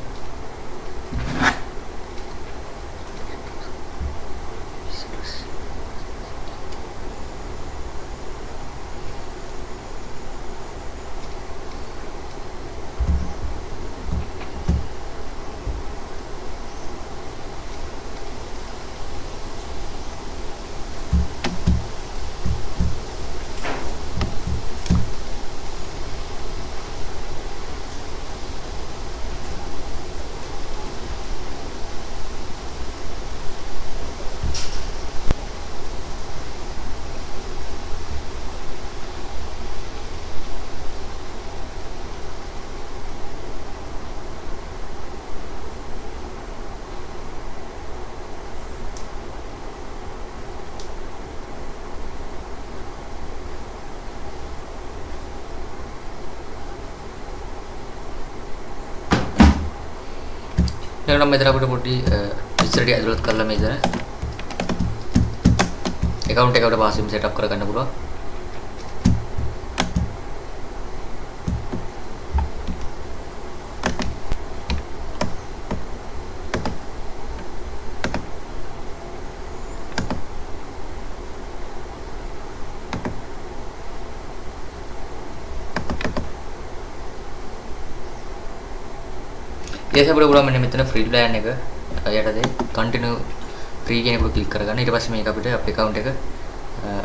ඊළඟට මෙතන අපිට පොඩි විස්තර ටික ඇතුළත් කරලා මෙතන ඇකවුන්ට් එක අපිට පහසුවෙන් සෙට් අප් කරගන්න පුළුවන්. ඊට පස්සේ අපිට පුළුවන් මෙන්න මෙතන ෆ්‍රී ප්ලෑන් එක යටතේ කන්ටිනියු ෆ්‍රී කියන එක ක්ලික් කරගන්න. ඊට පස්සේ මේක අපිට අපේ ඇකවුන්ට් එක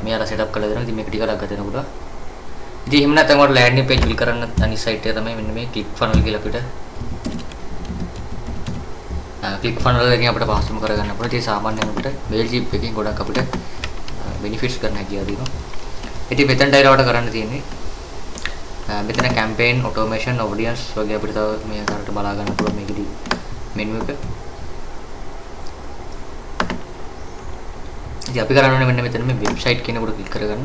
මෙයාලා සෙට් අප් කරලා දෙනවා. ඉතින් මේක ටිකක් ගත වෙන පුළුවන්. ඉතින් එහෙම නැත්නම් ඔයාලට ලෑන්ඩින් පේජ් බිල්ඩ් කරන්න අනිත් සයිට් එක තමයි මෙන්න මේ ක්ලික් ෆනල් කියලා අපිට ක්ලික් ෆනල් එකෙන් අපිට පහසුම කරගන්න පුළුවන්. ඉතින් සාමාන්‍යයෙන් අපිට Mailchimp එකෙන් ගොඩක් අපිට බෙනිෆිට්ස් ගන්න හැකියාව තියෙනවා. ඉතින් මෙතනට ඇවිල්ලා ඔයාලට කරන්න තියෙන්නේ මෙතන කැම්පේන්, ඔටෝමේෂන්, ඔඩියන්ස් වගේ අපිට තව මේ ආකාරයට බලා ගන්න පුළුවන් මේකෙදි මෙනු එක. ඉතින් අපි කරන්න ඕනේ මෙන්න මෙතන මේ වෙබ්සයිට් කියන එකට ක්ලික් කරගන්න.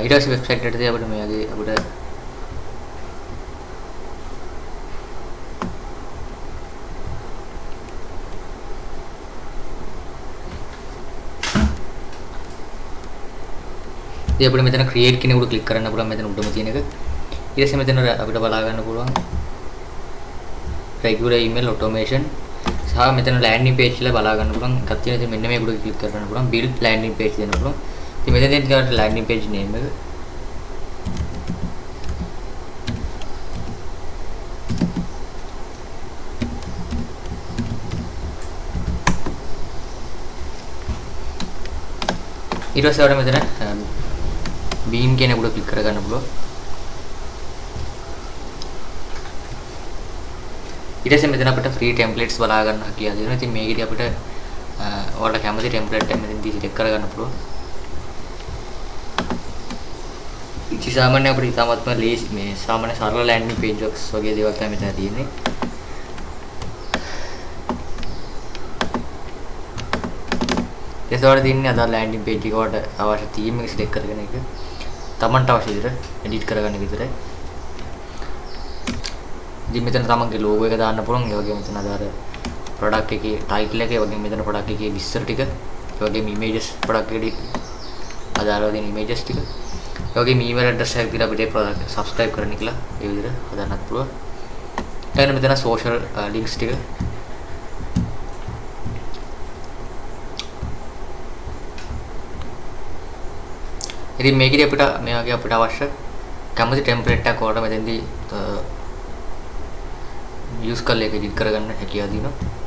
ඊට පස්සේ වෙබ්සයිට් එකට අපිට මේ වගේ අපිට ඉතින් අපිට මෙතන ක්‍රියේට් කියන එකට ක්ලික් කරන්න පුළුවන් මෙතන උඩම තියෙන එක. ඊට පස්සේ මෙතන අපිට බලා ගන්න පුළුවන් රෙගියුලර් ඊමේල් ඔටෝමේෂන් සහ මෙතන ලෑන්ඩින් පේජ් කියලා බලා ගන්න පුළුවන් එකක් තියෙනවා. ඉතින් මෙන්න මේකට ක්ලික් කරන්න පුළුවන් බිල්ඩ් ලෑන්ඩින් පේජ් දෙන්න පුළුවන්. ඉතින් මෙතන තියෙන ලෑන්ඩින් පේජ් නේම් එක. ඊට පස්සේ ඔයාලට මෙතන බීම් කියන එකට ක්ලික් කරගන්න පුළුවන්. ඊට පස්සේ මෙතන අපිට ෆ්‍රී ටෙම්ප්ලේට්ස් බලා ගන්න හැකියාව තියෙනවා. ඉතින් මේකෙදි අපිට ඔයාලට කැමති ටෙම්ප්ලේට් එක මෙතනදී සිලෙක්ට් කරගන්න පුළුවන්. ඉතින් සාමාන්‍ය අපිට ඉතාමත්ම ලේසි මේ සාමාන්‍ය සරල ලෑන්ඩින් පේජ් එකක් වගේ දේවල් තමයි මෙතන තියෙන්නේ. ඊට පස්සේ තියෙන්නේ අදාළ ලෑන්ඩින් පේජ් එක ඔයාලට අවශ්‍ය තීම් එක සිලෙක්ට් කරගෙන ඒක තමන්ට අවශ්‍ය විදිහට එඩිට් කරගන්න විතරයි. ඉතින් මෙතන තමන්ගේ ලෝගෝ එක දාන්න පුළුවන්. ඒ වගේම මෙතන අදාළ ප්‍රොඩක්ට් එකේ ටයිටල් එක, ඒ වගේම මෙතන ප්‍රොඩක්ට් එකේ විස්තර ටික, ඒ වගේම ඉමේජස් ප්‍රොඩක්ට් එකට අදාළව තියෙන ඉමේජස් ටික, ඒ වගේම ඊමේල් ඇඩ්‍රස් එකක් දීලා අපිට ඒ ප්‍රොඩක්ට් සබ්ස්ක්‍රයිබ් කරන්න කියලා ඒ විදිහට හදන්නත් පුළුවන්. ඊළඟට මෙතන සෝෂල් ලින්ක්ස් ටික ඉතින් මේකෙදි අපිට මේ වගේ අපිට අවශ්‍ය කැමති ටෙම්ප්ලේට් එකක් ඔයාලට මෙතෙන්දී යූස් කරලා ඒක එඩිට් කරගන්න හැකියාව තියෙනවා.